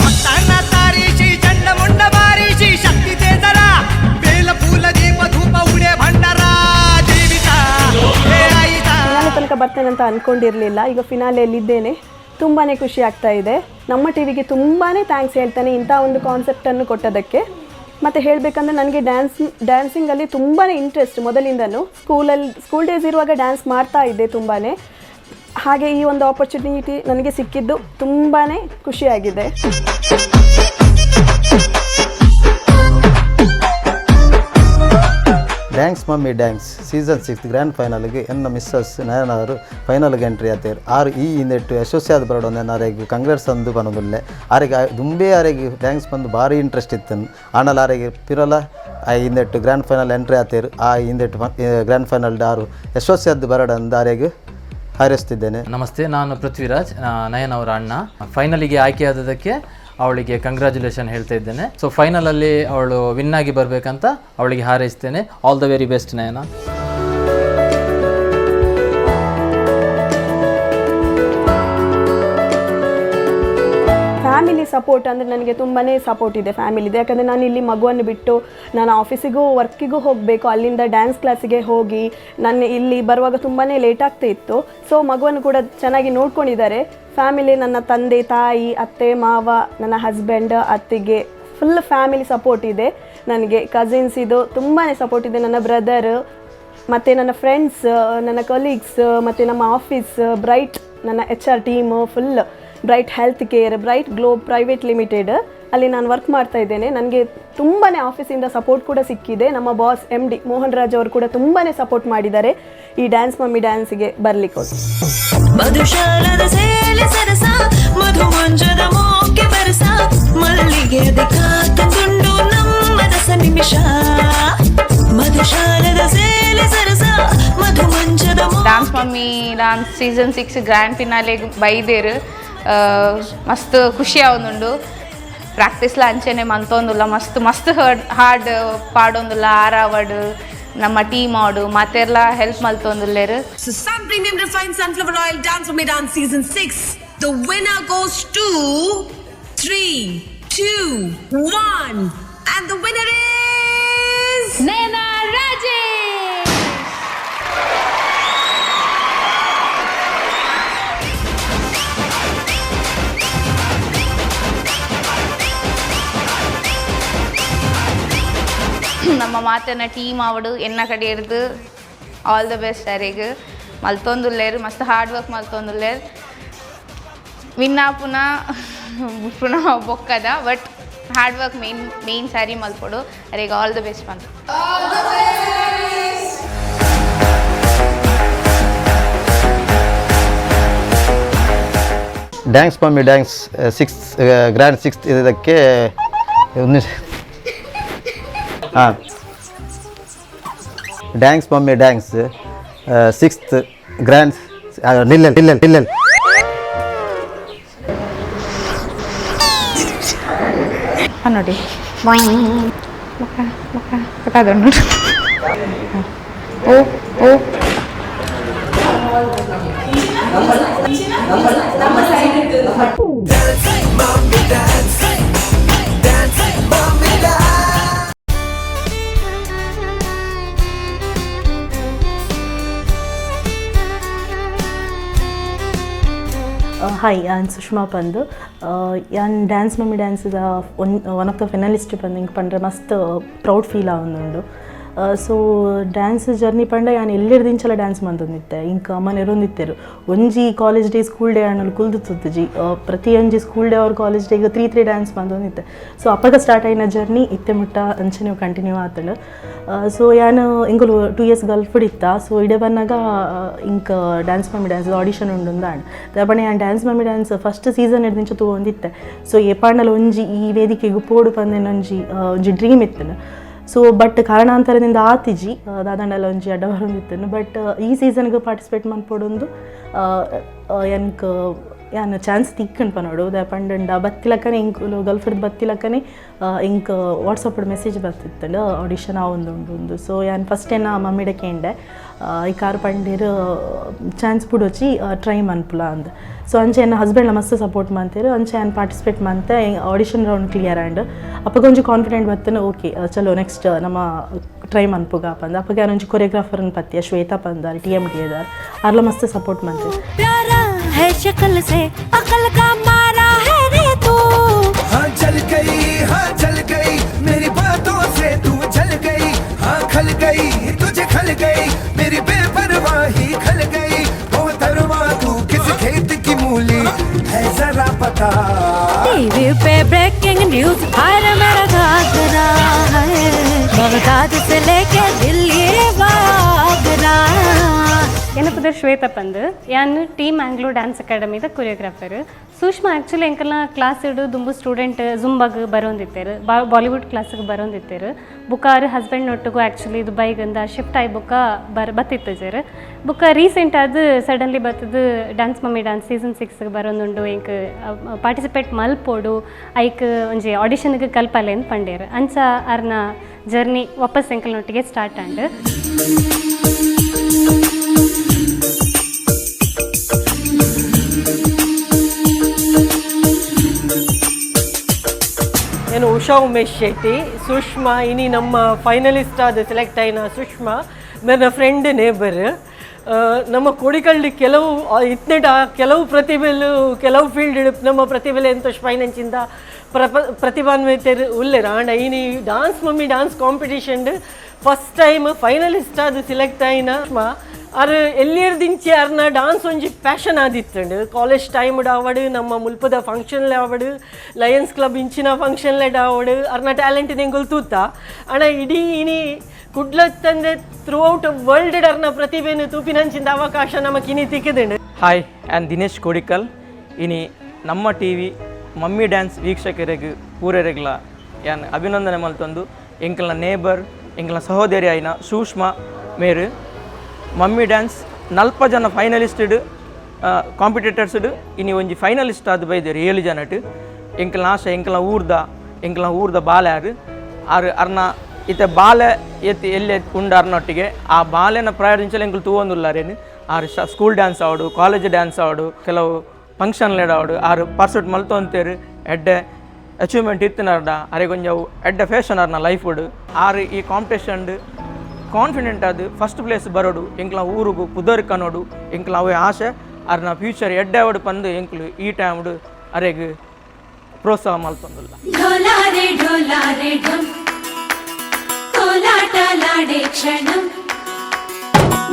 भक्तांना तारीशी चंडमुंड बारीशी शक्ती ते जरा बेल फुल दीप धूप उडे भंडारा देवीचा हे आईचा. ಫಿನಾಲೆ ತನಕ ಬರ್ತೇನೆ ಅಂತ ಅಂದ್ಕೊಂಡಿರಲಿಲ್ಲ. ಈಗ ಫಿನಾಲೆಯಲ್ಲಿದ್ದೇನೆ, ತುಂಬಾ ಖುಷಿ ಆಗ್ತಾ ಇದೆ. ನಮ್ಮ ಟಿ ವಿಗೆ ತುಂಬಾ thanks ಹೇಳ್ತಾನೆ ಇಂಥ ಒಂದು ಕಾನ್ಸೆಪ್ಟನ್ನು ಕೊಟ್ಟದಕ್ಕೆ. ಮತ್ತು ಹೇಳಬೇಕಂದ್ರೆ ನನಗೆ ಡ್ಯಾನ್ಸಿಂಗಲ್ಲಿ ತುಂಬಾ ಇಂಟ್ರೆಸ್ಟ್ ಮೊದಲಿಂದಲೂ. ಸ್ಕೂಲ್ ಡೇಸ್ ಇರುವಾಗ ಡ್ಯಾನ್ಸ್ ಮಾಡ್ತಾ ಇದ್ದೆ ತುಂಬಾ. ಹಾಗೆ ಈ ಒಂದು ಆಪರ್ಚುನಿಟಿ ನನಗೆ ಸಿಕ್ಕಿದ್ದು ತುಂಬಾ ಖುಷಿಯಾಗಿದೆ. Dance mummy dance season 6 grand ಫೈನಲ್ಗೆ ಎನ್ನ ಮಿಸ್ಸಸ್ ನಯನವರು ಫೈನಲ್ಗೆ ಎಂಟ್ರಿ ಆತೇರು. ಆರು ಈ ಹಿಂದೆಟ್ಟು ಯಶಸ್ವಿ ಬರೋಡು ಆರೆಗ್ ಕಂಗ್ರೆಸ್ ಅಂದು ಬನ್ನೊಂದುಲ್ಲೆ ಆರೆಗೆ ದುಂಬೆ ಆರೆಗೆ ಡ್ಯಾನ್ಸ್ ಬಂದು ಭಾರಿ ಇಂಟ್ರೆಸ್ಟ್ ಇತ್ತು. ಆನಲ್ ಆರೆಗೆ ಪಿರಲ ಆ ಹಿಂದೆಟ್ಟು ಗ್ರ್ಯಾಂಡ್ ಫೈನಲ್ ಎಂಟ್ರಿ ಆತೇರು. ಆ ಹಿಂದೆಟ್ಟು ಗ್ರ್ಯಾಂಡ್ ಫೈನಲ್ ಆರು ಯಶಸ್ವಿ ಬರೋಡು ಆರೆಗೆ ಹಾರೈಸ್ತಿದ್ದೇನೆ. ನಮಸ್ತೆ, ನಾನು ಪೃಥ್ವಿರಾಜ್, ನಯನ್ ಅವರ ಅಣ್ಣ. ಫೈನಲಿಗೆ ಆಯ್ಕೆಯಾದದಕ್ಕೆ ಅವಳಿಗೆ ಕಂಗ್ರ್ಯಾಚುಲೇಷನ್ ಹೇಳ್ತಾ ಇದ್ದೇನೆ. ಸೊ ಫೈನಲಲ್ಲಿ ಅವಳು ವಿನ್ ಆಗಿ ಬರಬೇಕಂತ ಅವಳಿಗೆ ಹಾರೈಸ್ತೇನೆ. All the very best Nayana. Family support ಅಂದರೆ ನನಗೆ ತುಂಬಾ ಸಪೋರ್ಟ್ ಇದೆ ಫ್ಯಾಮಿಲಿದೆ. ಯಾಕಂದರೆ ನಾನು ಇಲ್ಲಿ ಮಗುವನ್ನು ಬಿಟ್ಟು ನಾನು ಆಫೀಸಿಗೂ ವರ್ಕಿಗೂ ಹೋಗಬೇಕು, ಅಲ್ಲಿಂದ ಡ್ಯಾನ್ಸ್ ಕ್ಲಾಸಿಗೆ ಹೋಗಿ ನಾನು ಇಲ್ಲಿ ಬರುವಾಗ ತುಂಬಾ ಲೇಟ್ ಆಗ್ತಾ ಇತ್ತು. ಸೊ ಮಗುವನ್ನು ಕೂಡ ಚೆನ್ನಾಗಿ ನೋಡ್ಕೊಂಡಿದ್ದಾರೆ ಫ್ಯಾಮಿಲಿ. ನನ್ನ ತಂದೆ ತಾಯಿ, ಅತ್ತೆ ಮಾವ, ನನ್ನ ಹಸ್ಬೆಂಡ್, ಅತ್ತಿಗೆ, ಫುಲ್ ಫ್ಯಾಮಿಲಿ ಸಪೋರ್ಟ್ ಇದೆ ನನಗೆ. ಕಸಿನ್ಸ್ ಇದು ತುಂಬಾ ಸಪೋರ್ಟ್ ಇದೆ. ನನ್ನ ಬ್ರದರ್ ಮತ್ತು ನನ್ನ ಫ್ರೆಂಡ್ಸ್, ನನ್ನ ಕೊಲೀಗ್ಸ್, ಮತ್ತು ನಮ್ಮ ಆಫೀಸ್ ಬ್ರೈಟ್, ನನ್ನ HR team full, Bright health care, Bright Globe private limited ಅಲ್ಲಿ ನಾನು ವರ್ಕ್ ಮಾಡ್ತಾ ಇದ್ದೇನೆ. ನನಗೆ ತುಂಬಾ ಆಫೀಸಿಂದ ಸಪೋರ್ಟ್ ಕೂಡ ಸಿಕ್ಕಿದೆ. ನಮ್ಮ ಬಾಸ್ MD Mohan Raj ಅವರು ಕೂಡ ತುಂಬಾ ಸಪೋರ್ಟ್ ಮಾಡಿದ್ದಾರೆ ಈ ಡ್ಯಾನ್ಸ್ ಮಮ್ಮಿ ಡ್ಯಾನ್ಸ್ಗೆ ಬರಲಿಕ್ಕೆ. Dance mummy dance season 6 grand ಫಿನಾಲೆಗೆ ಬೈದೇರು ಮಸ್ತ್ ಖುಷಿ ಆವೊಂದುಂಡು. ಪ್ರಾಕ್ಟೀಸ್ಲ ಅಂಚೆನೆ ಮಂತೊಂದುಲ್ಲ, ಮಸ್ತ್ ಮಸ್ತ್ ಹಾರ್ಡ್ ಪಾಡೊಂದುಲ್ಲ. ಆರಾವಡ್ ನಮ್ಮ ಟೀಮ್ ಆಡು ಮಾತೆರ್ಲ help ಮಲ್ತೊಂದುಲ್ಲೇರು. So Sun Premium Refined Sunflower Oil Dance Mummy Dance Season 6. The winner goes to 3, 2, 1. And the winner is Nayana Rajesh. ನಮ್ಮ ಮಾತನ್ನ ಟೀಮ್ ಆವಡು ಎನ್ನ ಕಡೆ ಇರ್ದು ಆಲ್ the best ಅರೆಗ್ ಮಲ್ತೊಂದುಲ್ಲೇರು, ಮಸ್ತ್ ಹಾರ್ಡ್ ವರ್ಕ್ ಮಲ್ತೊಂದುಲ್ಲೇರು. ವಿನ್ ಆಪುನ ಪುನಃ ಬೊಕ್ಕದ, but hard work main main ಸಾರಿ ಮಲ್ಪೊಡು. ಅರೆಗ್ ಆಲ್ the best ಪಂತ. Dance mummy dance 6 grand 6 ಇದಕ್ಕೆ ಹಾಂ dance mummy dance 6th grand ನಿಲ್ಲಲ್ ನಿಲ್ಲಲ್ ನಿಲ್ಲಲ್. ನೋಡಿ ನೋಡಿ. ಓ ಓ ಹಾಯ್, ಯಾನ್ ಸುಷ್ಮಾ ಪಂದು. ಯಾನ್ ಡ್ಯಾನ್ಸ್ ಮಮ್ಮಿ ಡ್ಯಾನ್ಸ್ದ one of the finalist ಪಂದು ಹಿಂಗೆ ಪಂಡ್ರೆ ಮಸ್ತ್ ಪ್ರೌಡ್ ಫೀಲ್ ಆವೊಂದುಂಡು. ಸೊ ಡ್ಯಾನ್ಸ್ ಜರ್ನಿ ಪಂಡ ಯಾನ್ ಎಲ್ಲೆರ್ದಿಂಚಲ ಡ್ಯಾನ್ಸ್ ಮಂತೊಂದಿತ್ತೆ ಇಂಕ ಅಮ್ಮನ ಎರೊಂದಿತ್ತೆರು ಒಂಜಿ ಕಾಲೇಜ್ ಡೇ ಸ್ಕೂಲ್ ಡೇ ಆಂಡಲ್ ಕುಲ್ದು ತುತ್ತುಜಿ ಪ್ರತಿಯೊಂಜಿ ಸ್ಕೂಲ್ ಡೇ ಅವ್ರ ಕಾಲೇಜ್ ಡೇಗೆ 3 3 ಡ್ಯಾನ್ಸ್ ಮಂತೊಂದಿತ್ತೆ. ಸೊ ಅಪ್ಪಗ ಸ್ಟಾರ್ಟ್ ಆಯಿನ ಜರ್ನಿ ಇತ್ತೆ ಮುಟ್ಟ ಅಂಚನೆ ಕಂಟಿನ್ಯೂ ಆತಂಡು. ಸೊ ಯಾನ್ ಇಂಕುಲು 2 ಇಯರ್ಸ್ ಗಲ್ಫ್ ಇತ್ತ. ಸೊ ಇಡೆ ಬನ್ನಾಗ ಇಂಕ ಡ್ಯಾನ್ಸ್ ಮಮ್ಮಿ ಡ್ಯಾನ್ಸ್ ಆಡಿಷನ್ ಉಂಡು ಆಂಡ್ ದಾಪಣೆ ಯಾನ್ dance mummy dance first season ಎಡ್ದಿಂಚ ತೂವೊಂದಿತ್ತೆ. ಸೊ ಏಪಾಂಡಲ ಒಂಜಿ ಈ ವೇದಿಕೆಗೆ ಪೋಡು ಪಂದೇನೊಂಜಿ ಒಂಜಿ ಡ್ರೀಮ್ ಇತ್ತನು. ಸೊ ಬಟ್ ಕಾರಣಾಂತರದಿಂದ ಆತಿಜಿ ದಾದಂಡಲ ಒಂಜಿ ಅಡ್ಡ ಬರೊಂದಿತ್ತನು. ಬಟ್ ಈ ಸೀಸನ್ಗೆ ಪಾರ್ಟಿಸಿಪೇಟ್ ಮನ್ಪೊಡೊಂದು ಎನ್ಕ್ ಯಾನ್ ಚಾನ್ಸ್ ತಿಕ್ಕಂಡು ಪನೋಡು ದಾಯೆ ಪಂಡಂಡ ಬತ್ತಿಲಕ್ಕನೆ ಇಂಕುಲು ಗಲ್ಫ್ಡ್ ಬತ್ತಿಲಕ್ಕನೆ ಇಂಕ್ ವಾಟ್ಸಪ್ ಮೆಸೇಜ್ ಬರ್ತಿತ್ತಂಡು ಆಡಿಷನ್ ಆವೊಂದು ಉಂಡು. ಸೊ ಯಾನ್ ಫಸ್ಟ್ ಏನ ಮಮ್ಮಿಡ ಕೇಂಡೆ ಈ ಕಾರ್ ಪಂಡೇರು ಚಾನ್ಸ್ ಬುಡೊಚಿ ಟ್ರೈ ಮನ್ಪುಲ ಅಂದ್. ಸೊ ಅಂಚೆ ಎನ್ನ ಹಸ್ಬೆಂಡ್ಲ ಮಸ್ತ್ ಸಪೋರ್ಟ್ ಮಂತೇರು ಅಂಚೆ ಯಾನ್ ಪಾರ್ಟಿಸಿಪೇಟ್ ಮಂತೆ ಆಡಿಷನ್ ರೌಂಡ್ ಕ್ಲಿಯರ್ ಆಂಡ್ ಅಪ್ಪಗ ಒಂಜಿ ಕಾನ್ಫಿಡೆಂಟ್ ಬತ್ತನ ಓಕೆ ಚಲೋ ನೆಕ್ಸ್ಟ್ ನಮ್ಮ ಟ್ರೈ ಮನ್ಪುಗ ಪಂದ್. ಅಪ್ಪಗ ಯಾನ್ ಒಂಜಿ ಕೊರಿಯೋಗ್ರಾಫರ್ನ ಪತ್ತಿಯ ಶ್ವೇತಾ ಪಂದಾರ್ ಟಿ.ಎಂ.ಟಿ ದಾರ್ ಅರ್ಲ ಮಸ್ತ್ ಸಪೋರ್ಟ್ ಮಂತೇರು. प्यारा है शक्ल से अकल का मारा है रे तू, हाँ जल गई, हाँ जल गई मेरी बातों से तू जल गई, हाँ खल गई तुझे खल गई मेरी बेपरवाही खल गई, ओ धर्मा तू किस खेत की मूली है जरा पता। टीवी पे ब्रेकिंग न्यूज हर मेरा घाघरा है, बगदाद से लेके दिल्ली आगरा। ಎನ್ನ ಪುದರ್ ಶ್ವೇತಾ ಪಂದ್, ಯಾನ್ ಟೀಮ್ ಆಂಗ್ಲೋ ಡ್ಯಾನ್ಸ್ ಅಕಾಡೆಮಿದ ಕೊರಿಯೋಗ್ರಾಫರ್. ಸೂಷ್ಮಾ ಆ್ಯಕ್ಚುಲಿ ಎಂಕಲ್ನ ಕ್ಲಾಸ್ ಇಡು ದುಂಬು ಸ್ಟೂಡೆಂಟ್ ಜುಂಬಾಗ್ ಬರೋಂದಿತ್ತೇರು, ಬಾಲಿವುಡ್ ಕ್ಲಾಸಿಗೆ ಬರೋಂದಿತ್ತೇರು. ಬುಕ್ಕ ಅವ್ರ ಹಸ್ಬೆಂಡ್ ಒಟ್ಟಿಗೂ ಆ್ಯಕ್ಚುಲಿ ದುಬೈಗಿಂದ ಶಿಫ್ಟ್ ಆಗಿ ಬುಕ್ಕ ಬತ್ತಿತ್ತು ಜರ್. ಬುಕ್ಕ ರೀಸೆಂಟ್ ಆದ ಸಡನ್ಲಿ ಬತ್ತದು ಡ್ಯಾನ್ಸ್ ಮಮ್ಮಿ ಡ್ಯಾನ್ಸ್ ಸೀಸನ್ 6 ಬರೋಂದುಂಡು, ಎಂಕ್ ಪಾರ್ಟಿಸಿಪೇಟ್ ಮಲ್ಪೋಡು ಐಕ್ ಒಂಜಿ ಆಡಿಷನ್ಗೆ ಕಲ್ಪಲೆ ಅಂತ ಪಂಡೇರು. ಅಂಚ ಅರ್ನ ಜರ್ನಿ ವಾಪಸ್ ಎಂಕಲ್ನೊಟ್ಟಿಗೆ ಸ್ಟಾರ್ಟ್ ಆಂಡ್. నేను ಉಷಾ ಉಮೇಶ್ ಶೆಟ್ಟಿ. ಸುಷ್ಮಾ ಇನಿ ನಮ್ಮ ಫೈನಲಿಸ್ಟ್ ಆದ ಸೆಲೆಕ್ಟ್ ಆಯಿನ ಸುಷ್ಮಾ ನನ್ನ ಫ್ರೆಂಡ್ ನೇಬರ್. ನಮ್ಮ ಕೋಡಿಕಳ್ಳಿ ಕೆಲವು ಇತ್ನೆಟ ಕೆಲವು ಪ್ರತಿಭೆಲು ಕೆಲವು ಫೀಲ್ಡ್ ನಮ್ಮ ಪ್ರತಿಭೆಲೆ ಎಂತ ಫೈನಾನ್ಸಿಂದ ಪ್ರತಿಭಾನ್ವಿತರು ಉಲ್ಲೇರ. ಆಂಡ ಇನಿ dance mummy dance competition first time finalist ಆದ ಸೆಲೆಕ್ಟ್ ಆಯಿನ ಸುಷ್ಮಾ ಅರ್ ಎಲ್ಲಿರ್ದಿಂಚಿ ಅರ್ನ ಡಾನ್ಸ್ ಒಂಜಿ ಪ್ಯಾಷನ್ ಆದಿತ್ತಂಡು. ಕಾಲೇಜ್ ಟೈಮ್ ಆವಡು, ನಮ್ಮ ಮುಲ್ಪದ ಫಂಕ್ಷನ್ಲೆ ಆವಡು, ಲಯನ್ಸ್ ಕ್ಲಬ್ ಇಂಚಿನ ಫಂಕ್ಷನ್ಲೆ ಆವಡು ಅರ್ನ ಟ್ಯಾಲೆಂಟ್ ಎಂಗುಲ್ ತೂತ. ಅಣ ಇಡೀ ಇನಿ ಕುಡ್ಲತ್ತಂದೆ ಥ್ರೂ ಔಟ್ ವರ್ಲ್ಡ್ ಅರ್ನ ಪ್ರತಿಭೆನು ತೂಪಿನಂಚಿಂದ ಅವಕಾಶ ನಮಕ್ ಇನಿ ತಿಕ್ಕಿದಂಡು. ಹಾಯ್, ಆ್ಯನ್ ದಿನೇಶ್ ಕೋಡಿಕಲ್. ಇನಿ ನಮ್ಮ ಟಿ ವಿ ಮಮ್ಮಿ ಡ್ಯಾನ್ಸ್ ವೀಕ್ಷಕರಿಗೆ ಪೂರೆರೆಗ್ಲ ಯಾನ್ ಅಭಿನಂದನೆ ಮಲ್ತೊಂದು ಎಂಕಲ್ನ ನೇಬರ್ ಎಂಕಲ್ನ ಸಹೋದರಿ ಆಯಿನ ಸೂಷ್ಮಾ ಮೇರು ಮಮ್ಮಿ ಡ್ಯಾನ್ಸ್ 40 ಜನ ಫೈನಲಿಸ್ಟೆಡ್ ಕಾಂಪಿಟೇಟರ್ಸ್ಡ್ ಇನಿ ಒಂಜಿ ಫೈನಲಿಸ್ಟ್ ಆದ್ ಬೈದೇರು 7 ಜನಟ್. ಎಂಕಲ್ನ ಆಶೆ ಎಂಕಲ್ನ ಊರ್ದ ಬಾಲೆ ಆರು ಆರು ಅರ್ನ ಇತ್ತೆ ಬಾಲೆ ಎತ್ತಿ ಎಲ್ಲೆ ಉಂಡು ಅರ್ನೊಟ್ಟಿಗೆ ಆ ಬಾಲೆನ ಪ್ರಾಯದಿಂಚಲ ಎಂಕುಲು ತೂವೊಂದುಲ್ಲಾರೇನು. ಆರು ಸ್ಕೂಲ್ ಡ್ಯಾನ್ಸ್ ಆವಡು, ಕಾಲೇಜ್ ಡ್ಯಾನ್ಸ್ ಆವಡು, ಕೆಲವು ಫಂಕ್ಷನ್ ಆವಡು ಆರು ಪರ್ಸೂಟ್ ಮಲ್ತೊಂತೇರು. ಎಡ್ಡೆ ಅಚೀವ್ಮೆಂಟ್ ಇತ್ತಿನಾರ್ಡ ಅರೆಗೊಂಜ ಅವು ಎಡ್ಡೆ ಫ್ಯಾಷನ್ ಅರ್ನ ಲೈಫುಡು. ಆರು ಈ ಕಾಂಪಿಟೇಷನ್ ಕಾನ್ಫಿಡೆಂಟ್ ಅದು ಫಸ್ಟ್ ಪ್ಲೇಸ್ ಬರೋಡು ಎಂಕ್ಲ ಊರುಗು ಪುದರ್ ಕನೋಡು ಎಂಕ್ಲ ಅವೇ ಆಸೆ. ಅರ್ನ ಫ್ಯೂಚರ್ ಎಡ್ಡೆ ಅವಡು ಪಂದು ಎಂಕ್ಲು ಈ ಟೈಮ್ಡು ಅರೆಗ್ ಪ್ರೋತ್ಸಾಹ ಮಲ್ತೊಂದುಲ್ಲ. ಢೋಲಾ ರೆ ಢೋಲಾ ರೆ ಢಂ, ಕೋಲಾಟ ಲಾಡೆ ಕ್ಷಣಂ.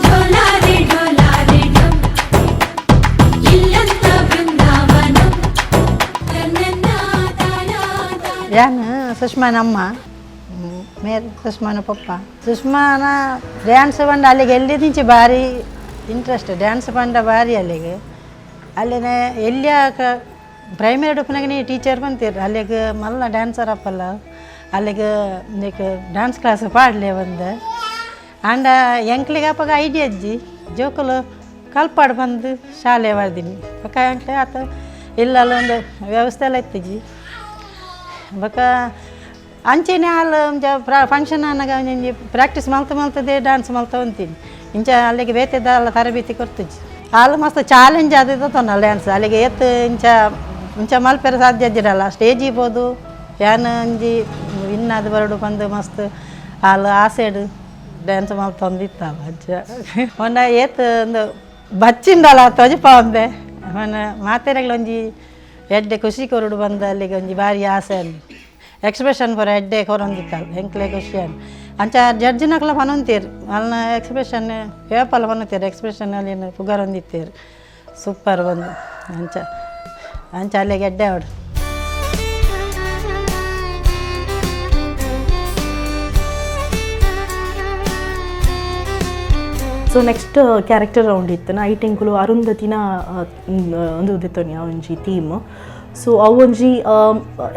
ಢೋಲಾ ರೆ ಢೋಲಾ ರೆ ಢಂ, ಇಲ್ಲಂತ ಬೃಂದಾವನಂ. ಯಾನ್ ಸುಷ್ಮಾನ ಅಮ್ಮ, ಮೇರ್ ಸುಷ್ಮಾನ ಪಪ್ಪ. ಸುಷ್ಮಾನ ಡ್ಯಾನ್ಸ್ ಪಂಡ ಅಲ್ಲಿಗೆ ಎಲ್ಲಿದಿಂಚಿ ಭಾರಿ ಇಂಟ್ರೆಸ್ಟ್, ಡ್ಯಾನ್ಸ್ ಪಂಡ ಭಾರಿ ಅಲ್ಲಿಗೆ. ಅಲ್ಲಿನ ಎಲ್ಲಿಯಾಕ ಪ್ರೈಮರಿ ಉಪ್ಪನಾಗ ನೀ ಟೀಚರ್ ಬಂತೀರ ಅಲ್ಲಿಗೆ ಮಲ್ಲ ಡ್ಯಾನ್ಸರ್ ಅಪ್ಪಲ್ಲ ಅಲ್ಲಿಗೆ ನೀಕ್ ಡ್ಯಾನ್ಸ್ ಕ್ಲಾಸ್ ಪಾಡ್ಲೆ ಬಂದು. ಆಂಡ ಎಂಕ್ಲಿಗೆ ಅಪ್ಪಗ ಐಡಿಯಾ ಅಜ್ಜಿ ಜೋಕುಲು ಕಲ್ಪಾಡು ಬಂದು ಶಾಲೆ ಬರ್ದೀನಿ ಬೊಕ ಎಂಕ್ಲೆ ಆತ ಇಲ್ಲ ಒಂದು ವ್ಯವಸ್ಥೆ ಎಲ್ಲ ಇತ್ತಿಜಿ. ಬೊಕ ಅಂಚೆನೆ ಆಲ್ ಒಂಜ ಫಂಕ್ಷನ್ ಆನಗ ಒಂಜಿ ಪ್ರಾಕ್ಟೀಸ್ ಮಲ್ತ ಮಲ್ತದೆ ಡ್ಯಾನ್ಸ್ ಮಲ್ತ ಅಂತೀನಿ. ಇಂಚ ಅಲ್ಲಿಗೆ ಬೇತೆದಲ್ಲ ತರಬೇತಿ ಕೊಡ್ತಿಜ್ಜಿ. ಆಲ್ ಮಸ್ತ್ ಚಾಲೆಂಜ್ ಆದಿತ್ತ ತೊನ್ನಲ್ಲ ಡ್ಯಾನ್ಸ್ ಅಲ್ಲಿಗೆ ಏತ್ ಇಂಚ ಇಂಚ ಮಲ್ಪೆರೆ ಸಾಧ್ಯ ಅಜ್ಜಿರಲ್ಲ ಸ್ಟೇಜ್ ಇರ್ಬೋದು ಯಾನ್ ಒಂಜಿ ವಿನ್ ಆದ್ ಬರಡು ಪಂದ್ ಮಸ್ತ್ ಆಲ್ ಆಸೆಡ್ ಡ್ಯಾನ್ಸ್ ಮಲ್ತೊಂದಿತ್ತ ಅಜ್ಜ. ಮೊನ್ನೆ ಏತ್ ಒಂದು ಬಚ್ಚಿಂಡಲ ತೊಜಪ ಒಂದೆ ಮೊನ್ನೆ ಮಾತೆರೆಗ್ಲ ಒಂಜಿ ಎಡ್ಡೆ ಖುಷಿ ಕೊರಡು ಬಂದ ಅಲ್ಲಿಗೆ ಒಂಜಿ ಭಾರಿ ಆಸೆ ಅಲ್ಲಿ ಎಕ್ಸ್ಪ್ರೆಷನ್ ಪೂರ ಎಡ್ಡೆ ಕೊರೊಂದಿತ್ತಲ್ಲ ಎಂಕ್ಲೆ ಖುಷಿ. ಅಂಚ ಜಡ್ಜಿನಕ್ಲ ಪನೊಂತೇರು ಅಲ್ನ ಎಕ್ಸ್ಪ್ರೆಷನ್ ಪೇಪಲ್ ಪನೊಂತೇರು ಎಕ್ಸ್ಪ್ರೆಷನ್ ಅಲ್ಲಿ ಪುಗರೊಂದಿತ್ತೇರು ಸೂಪರ್ ಬಂದು ಅಂಚ ಅಂಚ ಅಲ್ಲೇ ಗೆಡ್ಡೆ ಅವಡು. So next character round ಇತ್ತು ಐಟೆಂಕುಲು ಅರುಂಧತಿನ ಒಂದು ಉದಿತ್ತೋನಿ ಆ ಒಂಜಿ ಥೀಮ್. ಸೊ ಅವು ಒಂಜಿ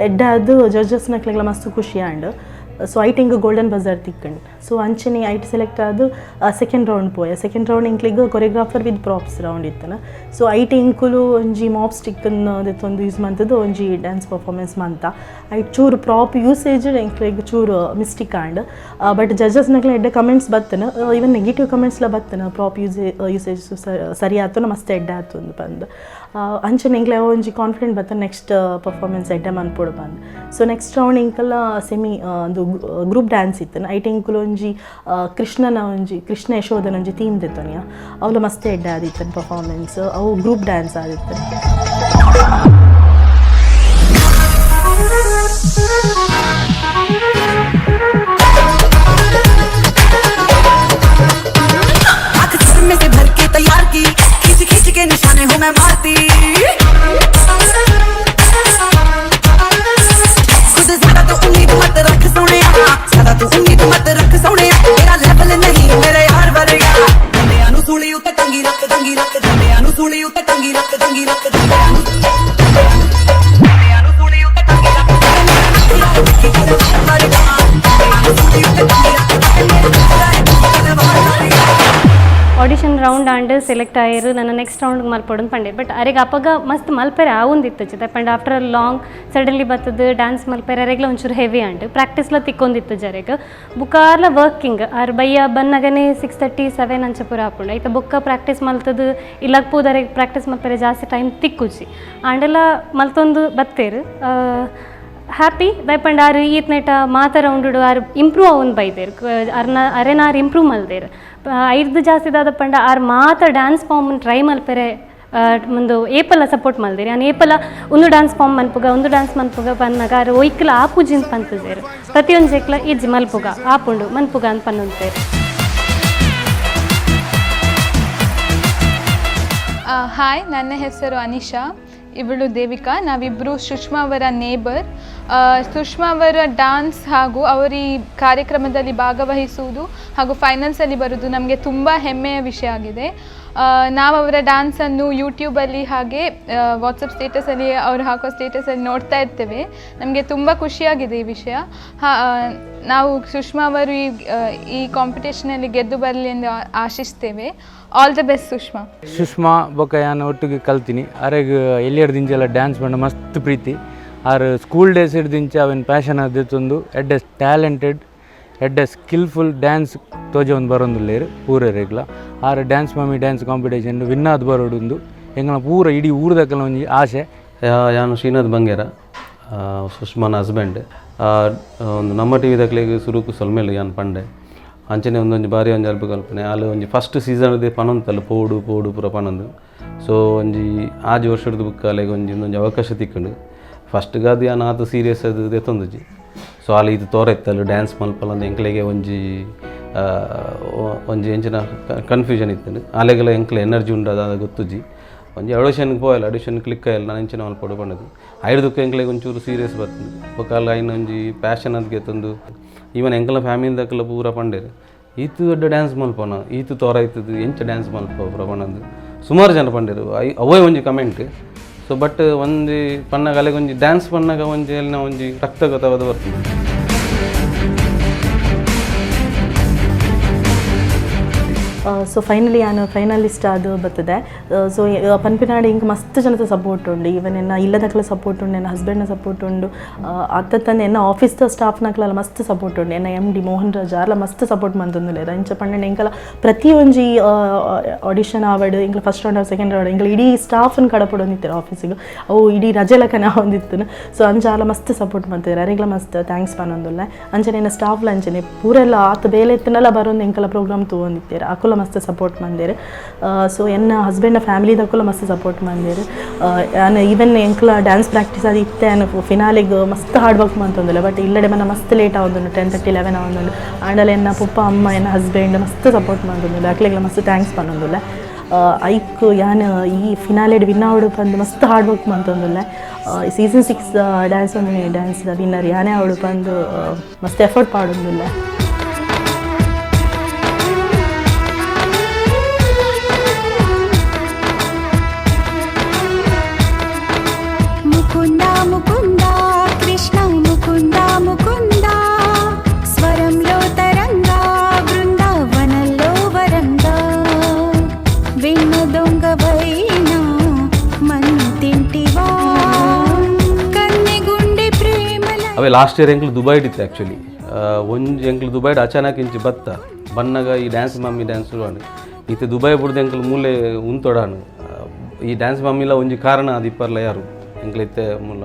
ಎಡ್ಡಾದ್ ಜಡ್ಜಸ್ನಕ್ಲೆಗ್ಲ ಮಸ್ತ್ ಖುಷಿ ಆಂಡ್. ಸೊ ಐಟೆಂಗ್ ಗೋಲ್ಡನ್ ಬಜಾರ್ ತಿಕ್ಕಂಡ್. ಸೊ ಅಂಚನೆ ಐಟ್ ಸೆಲೆಕ್ಟ್ ಆದ್ ಸೆಕೆಂಡ್ ರೌಂಡ್ ಪೋಯ. ಸೆಕೆಂಡ್ ರೌಂಡ್ ಎಂಕ್ಲೆಗ್ choreographer with props round ಇತ್ತನ. So ಐಟ್ ಎಂಕುಲು ಒಂಜಿ ಮಾಪ್ ಸ್ಟಿಕ್ ಒಂದು ಯೂಸ್ ಮಂತದ್ದು ಒಂಜಿ ಡ್ಯಾನ್ಸ್ ಪರ್ಫಾರ್ಮೆನ್ಸ್ ಮಂತ ಐಟ್ ಚೂರು ಪ್ರಾಪ್ ಯೂಸೇಜ್ ಎಂಕ್ಲೆಗ್ ಚೂರು mistake and. But ಜಡ್ಜಸ್ನಕ್ಲೆ ಎಡ್ಡೆ ಕಮೆಂಟ್ಸ್ ಬತ್ತನ, ಈವನ್ ನೆಗೆಟಿವ್ ಕಮೆಂಟ್ಸ್ಲ ಬತ್ತನ ಪ್ರಾಪ್ ಯೂಸೇಜ್ ಸರಿ ಆತನ ಮಸ್ತ್ ಎಡ್ಡೆ ಆತು ಅಂದ್ ಬಂದು. ಅಂಚನೆ ಎಂಕ್ಲೆ ಒಂಜಿ ಕಾನ್ಫಿಡೆಂಟ್ ಬತ್ತ ನೆಕ್ಸ್ಟ್ ಪರ್ಫಾರ್ಮೆನ್ಸ್ ಎಡ್ಡೆ ಮನ್ಪೊಡು ಬಂದು. So next round ಎಂಕಲ್ಲ semi ಒಂದು ಗ್ರೂಪ್ ಡ್ಯಾನ್ಸ್ ಇತ್ತು. ಐಟ್ ಎಂಕುಲು ಒಂಜಿ ಕೃಷ್ಣನ ಒಂಜಿ ಕೃಷ್ಣ ಯಶೋಧನ ಒಂಜಿ ಥೀಮ್ ದಿತ್ತನಿಯ ಅವಳು ಮಸ್ತ್ ಎಡ್ಡೆ ಆದಿತ್ತನ ಪರ್ಫಾರ್ಮೆನ್ಸ್. ಅವು ಗ್ರೂಪ್ ಡ್ಯಾನ್ಸ್ ಆದಿತ್ತು. तैयार की खींच खींच के निशाने हूँ मैं मारती खुद ज्यादा तो उम्मीद मत रख सोने ज्यादा तो उम्मीद मत रख सोने तेरा लेवल नहीं मेरे यार वर्गा बंदियां नू सूली उत्ते टंगी रख बंदियां नू सूली उत्ते टंगी रख बंदियां नू सूली उत्ते टंगी रख audition round and select ಆಯರು ನನ್ನ ನೆಕ್ಸ್ಟ್ ರೌಂಡ್ ಮಲ್ಪೊಡೊಂದು ಪಂಡೆ. ಬಟ್ ಅರೆಗ್ ಅಪಗ ಮಸ್ತ್ ಮಲ್ಪೆರೆ ಆವೊಂದಿತ್ತು ಪಂಡ after a long suddenly ಬತ್ತದ ಡ್ಯಾನ್ಸ್ ಮಲ್ಪೆರೆ ಅರೆಗ್ಲ ಒಂಚೂರು ಹೆವಿ ಆಂಡ್ ಪ್ರಾಕ್ಟೀಸ್ಲ ತಿಕ್ಕೊಂದಿತ್ತು ಜರೆಗ್ ಬುಕ್ಕಾರ್ಲ ವರ್ಕಿಂಗ್ ಆರ್ ಬಯ್ಯ ಬನ್ನಗನೆ 6:30 7 ಅಂಚ ಪೂರ ಆಪುಂಡು ಐತ ಬೊಕ್ಕ ಪ್ರಾಕ್ಟೀಸ್ ಮಲ್ತದು ಇಲ್ಲಗ್ ಪೋದರೆಗ್ ಪ್ರಾಕ್ಟೀಸ್ ಮಲ್ಪೆರೆ ಜಾಸ್ತಿ ಟೈಮ್ ತಿಕ್ಕುಜಿ ಆಂಡಲ ಮಲ್ತೊಂದು ಬತ್ತೇರು ಹ್ಯಾಪಿ ದಯಪಂಡ ಆರು ಈತ್ನೇಟ ಮಾತ ರೌಂಡು ಆರು ಇಂಪ್ರೂವ್ ಅವನ್ ಬೈದೇರು ಅರ್ನ ಅರೆನ ಆರು ಇಂಪ್ರೂವ್ ಮಲ್ದೇರು ಐದು ಜಾಸ್ತಿ ದಾದ ಪಂಡ ಆರು ಮಾತ dance form try ಮಲ್ಪೆರೆ ಒಂದು ಏಪಲ ಸಪೋರ್ಟ್ ಮಲ್ದೇರಿ ಆನ್ ಏಪಲ ಒಂದು ಡ್ಯಾನ್ಸ್ ಫಾರ್ಮ್ ಮನ್ಪುಗ ಒಂದು ಡ್ಯಾನ್ಸ್ ಮನ್ಪುಗ ಪನ್ನಾಗ ಆರು ಒಯ್ಕ್ಲ ಆಪುಜಿನ್ ಪಂತದೇರು ಪ್ರತಿಯೊಂದು ಜೆಕ್ಲ ಇಜ್ಜಿ ಮಲ್ಪುಗ ಆಪುಂಡು ಮನ್ಪುಗ ಅಂತ ಪನ್ನೊಂತೇರು. ಹಾಯ್, ನನ್ನ ಹೆಸರು ಅನಿಶಾ, ಇವಳು ದೇವಿಕಾ. ನಾವಿಬ್ಬರು ಸುಷ್ಮಾ ಅವರ ನೇಬರ್. ಸುಷ್ಮಾ ಅವರ ಡ್ಯಾನ್ಸ್ ಹಾಗೂ ಅವರು ಈ ಕಾರ್ಯಕ್ರಮದಲ್ಲಿ ಭಾಗವಹಿಸುವುದು ಹಾಗೂ ಫೈನಲ್ಸಲ್ಲಿ ಬರುವುದು ನಮಗೆ ತುಂಬ ಹೆಮ್ಮೆಯ ವಿಷಯ ಆಗಿದೆ. ನಾವು ಅವರ ಡ್ಯಾನ್ಸನ್ನು ಯೂಟ್ಯೂಬಲ್ಲಿ ಹಾಗೆ ವಾಟ್ಸಪ್ ಸ್ಟೇಟಸಲ್ಲಿ ಅವರು ಹಾಕೋ ಸ್ಟೇಟಸಲ್ಲಿ ನೋಡ್ತಾ ಇರ್ತೇವೆ. ನಮಗೆ ತುಂಬ ಖುಷಿಯಾಗಿದೆ ಈ ವಿಷಯ. ನಾವು ಸುಷ್ಮಾ ಅವರು ಈ ಕಾಂಪಿಟೇಷನಲ್ಲಿ ಗೆದ್ದು ಬರಲಿ ಎಂದು ಆಶಿಸ್ತೇವೆ. All the best Sushma. Sushma ಬೊಕ್ಕ ಯಾನ್ ಒಟ್ಟಿಗೆ ಕಲ್ತೀನಿ. ಅರೆಗ್ ಎಲ್ಲಿಯರ್ ದಿಂಚೆಲ್ಲ ಡ್ಯಾನ್ಸ್ ಪಂಡ ಮಸ್ತ್ ಪ್ರೀತಿ. ಆರ್ ಸ್ಕೂಲ್ ಡೇಸ್ ದಿಂಚ ಅವೆನ್ ಪ್ಯಾಷನ್ ಆದಿತ್ತೊಂದು ಎಡ್ಡೆ ಟ್ಯಾಲೆಂಟೆಡ್ ಎಡ್ಡೆ ಸ್ಕಿಲ್ಫುಲ್ ಡ್ಯಾನ್ಸ್ ತೋಜೊಂದು ಬರೋಂದುಲ್ಲೇರು ಪೂರೆರೆಗ್ಲ. R dance mummy dance competition win ಆದ್ ಬರೋಡುಂದು ಎಂಗಲ ಪೂರ ಇಡೀ ಊರುದಕ್ಕಲ ಒಂಜಿ ಆಸೆ. ಯಾನು ಶ್ರೀನಾಥ್ ಬಂಗೇರ, ಸುಷ್ಮಾನ ಹಸ್ಬೆಂಡ್. ಒಂದು ನಮ್ಮ ಟಿ ವಿದಕ್ಲೆಗ್ ಸುರುಕು ಸೊಲ್ಮೆಲು ಯಾನ್ ಪಂಡೆ ಅಂಚನೆ ಒಂದೊಂಜಿ ಬಾರಿ ಒಂಜಿ ಅಲ್ಪ ಕಲ್ಪನೆ ಅಲ್ಲಿ ಒಂಜಿ ಫಸ್ಟ್ ಸೀಸನ್ ಪನೊಂತಲ್ಲ ಪೋಡು ಪೋಡು ಪೂರ ಪನೊಂದು. ಸೊ ಒಂಜಿ ಆಜಿ ವರ್ಷದ ಬುಕ್ಕ ಅಲೆಗ್ ಒಂಜಿ ಒಂದೊಂಜಿ ಅವಕಾಶ ತಿಕ್ಕಂಡು ಫಸ್ಟ್ಗಾದ್ ಯಾನ್ ಆತ ಸೀರಿಯಸ್ ಅದು ದೆತ್ತೊಂದುಜಿ. ಸೊ ಅಲ್ಲಿ ಇದು ತೋರೆತ್ತಲ್ಲ ಡ್ಯಾನ್ಸ್ ಮಲ್ಪಲ್ಲ ಅಂದ್ ಎಂಕ್ಲೆಗೆ ಒಂಜಿ ಒಂಜಿ ಎಂಚಿನ ಕನ್ಫ್ಯೂಷನ್ ಇತ್ತು. ಅಲೆಗೆಲ್ಲ ಎಂಕ್ಲೆ ಎನರ್ಜಿ ಉಂಡು ಅದಾದ ಗೊತ್ತುಜಿ. ಒಂಜಿ ಆಡಿಷನ್ಗೆ ಪೋಯಲ್ಲ ಆಡಿಷನ್ ಕ್ಲಿಕ್ ಆಯಲ್ಲ ನಾನು ಎಂಚಿನ ಮಲ್ಪೊಡು ಪಂಡದು ಐಡ್ದಕ್ಕೆ ಎಂಕ್ಲೆಗ್ ಒಂಚೂರು ಸೀರಿಯಸ್ ಬರ್ತದೆ. ಬೊಕ್ಕ ಅಲ್ಲ ಐನ ಒಂಜಿ ಪ್ಯಾಷನ್ ಅದ್ಗೆ ತಂದು ಈವನ್ ಎಂಕಲ ಫ್ಯಾಮಿಲಿ ದಕ್ಕಲ ಪೂರ ಪಂಡೇರು ಈತು ದೊಡ್ಡ ಡ್ಯಾನ್ಸ್ ಮಲ್ಪೋಣ ಈತು ತೋರಾಯ್ತದ ಎಂಚ ಡ್ಯಾನ್ಸ್ ಮಲ್ಪ ಪೂರ ಪಂಡದು ಸುಮಾರು ಜನ ಪಂಡೇರು ಅವೇ ಒಂಜಿ comment. So but ಒಂಜಿ ಪನ್ನಾಗ ಅಲೆಗ್ ಒಂಜಿ ಡ್ಯಾನ್ಸ್ ಪನ್ನಾಗ ಒಂಜಿ ಎಲ್ಲಿನ ಒಂಜಿ ರಕ್ತಗತವಾದ ಬರ್ತದೆ. ಸೊ ಫೈನಲಿ ಯಾನು ಫೈನಲಿಸ್ಟ್ ಅದು ಬರ್ತದೆ. ಸೊ ಪನ್ಪಿನಾಡು ಇಂಕ್ ಮಸ್ತ್ ಜನದ ಸಪೋರ್ಟ್ ಉಂಡು. ಈವನ್ ಎನ್ನ ಇಲ್ಲದಕ್ಲ ಸಪೋರ್ಟ್ ಉಂಡು, ಎನ್ನ ಹಸ್ಬೆಂಡ್ನ ಸಪೋರ್ಟ್ ಉಂಡು, ಅತ್ತ ಎನ್ನ ಆಫೀಸ್ದ ಸ್ಟಾಫ್ನಕ್ಲೆಲ್ಲ ಮಸ್ತ್ ಸಪೋರ್ಟ್ ಉಂಡು. ಎನ್ನ ಎಮ್ ಡಿ ಮೋಹನ್ ರಾಜ್ ಆರ್ಲ ಮಸ್ತ್ ಸಪೋರ್ಟ್ ಮಂತೊಂದುಲ್ಲೆರ್. ಇಂಚ ಪಂಡ ಎಂಕಲ ಪ್ರತಿಯೊಂಜಿ ಆಡಿಷನ್ ಆವಡ್ ಎಂಕಲ first round second round ಎಂಕಲ ಇಡೀ ಸ್ಟಾಫ್ನ ಕಡಪಡೊಂದಿತ್ತೆರ್ ಆಫೀಸಿಗೆ. ಅವು ಇಡೀ ರಜೆ ಲೆಕ್ಕನೆ ಆವೊಂದಿತ್ತು. ಸೊ ಅಂಚ ಆರ್ಲ ಮಸ್ತ್ ಸಪೋರ್ಟ್ ಮಂತಿದ್ದಾರೆ, ಅರೆಗ್ಲ ಮಸ್ತ್ thanks ಪನೊಂದುಲ್ಲೆ. ಅಂಚನೆ ಎನ್ನ ಸ್ಟಾಫ್ಲ ಅಂಚನೆ ಪೂರೆಲ್ಲ ಆತ ಬೇಲೆ ಇತ್ತನೆಲ್ಲ ಬರೋಂದು ಎಂಕಲ ಪ್ರೋಗ್ರಾಮ್ ತೂವೊಂದಿತ್ತೆರ್. ಅಕುಲ ಅಕುಲ ಮಸ್ತ್ ಸಪೋರ್ಟ್ ಮಂದೇರು. ಸೊ ಎನ್ನ ಹಸ್ಬೆಂಡ್ನ ಫ್ಯಾಮಿಲಿ ದಕ್ಕುಲ ಮಸ್ತ್ ಸಪೋರ್ಟ್ ಮಂದೇರು. ಯಾನ್ ಈವನ್ ಎಂಕ್ಲ ಡ್ಯಾನ್ಸ್ ಪ್ರಾಕ್ಟೀಸ್ ಅದು ಇತ್ತೆ ಯಾನ್ ಫಿನಾಲಿಗೆ ಮಸ್ತ್ ಹಾರ್ಡ್ ವರ್ಕ್ ಮಂತೊಂದುಲ್ಲ, ಬಟ್ ಇಲ್ಲಡೆ ಮನ ಮಸ್ತ್ ಲೇಟ್ ಆವೊಂದುಂಡು, 10:30 11 ಆವೊಂದುಂಡು. ಆಂಡಲ ಎನ್ನ ಪೊಪ್ಪ ಅಮ್ಮ ಎನ್ನ ಹಸ್ಬೆಂಡ್ ಮಸ್ತ್ ಸಪೋರ್ಟ್ ಮಂತೊಂದುಲ್ಲ, ಅಕ್ಲೆಗ್ಲ ಮಸ್ತ್ thanks ಪನ್ನೊಂದುಲ್ಲ. ಐಕ್ ಯಾನ್ ಈ ಫಿನಾಲೆಡ್ ವಿನ್ ಆವಡು ಪಂದ್ ಮಸ್ತ್ ಹಾರ್ಡ್ ವರ್ಕ್ ಮಂತೊಂದುಲ್ಲ. Season 6 dance mummy dance winner ಯಾನೇ ಆವಡು ಪಂದ್ ಮಸ್ತ್ ಎಫರ್ಟ್ ಪಾಡೊಂದುಲ್ಲ. ಮುಕುಂದ ಮುಕುಂದ ಕೃಷ್ಣ ಮುಕುಂದ ಮುಕುಂದ ಸ್ವರಂలో ತರಂಗ ಬೃಂದಾವನల్లో ವರಂಗ వెన్న దొంగవైనా మన్ను తింటివా కన్నెగుండె ప్రేమల. ಅವೇ ಲಾಸ್ಟ್ ಇಯರ್ ಎಂಕ್ಲು ದುಬೈಡ್ ಇತ್ತು ಆ್ಯಕ್ಚುಲಿ. ಒಂಜಿ ಎಂಕ್ಲು ದುಬೈಡ್ ಅಚಾನಕ್ ಇಂಚಿ ಬತ್ತ ಬನ್ನಗ ಈ ಡ್ಯಾನ್ಸ್ ಮಮ್ಮಿ ಡ್ಯಾನ್ಸ್ ಶುರು ಇತ್ತೆ ದುಬೈ ಬುಡ್ದು ಎಂಕ್ಲು ಮೂಲೆ ಉಂತೊಡಾನು. ಈ ಡ್ಯಾನ್ಸ್ ಮಮ್ಮಿಲ ಒಂಜಿ ಕಾರಣ ಅದು ಇಪ್ಪರ್ಲ ಯಾರು ಎಂಕ್ಲು ಇತ್ತೆ ಮೂಲ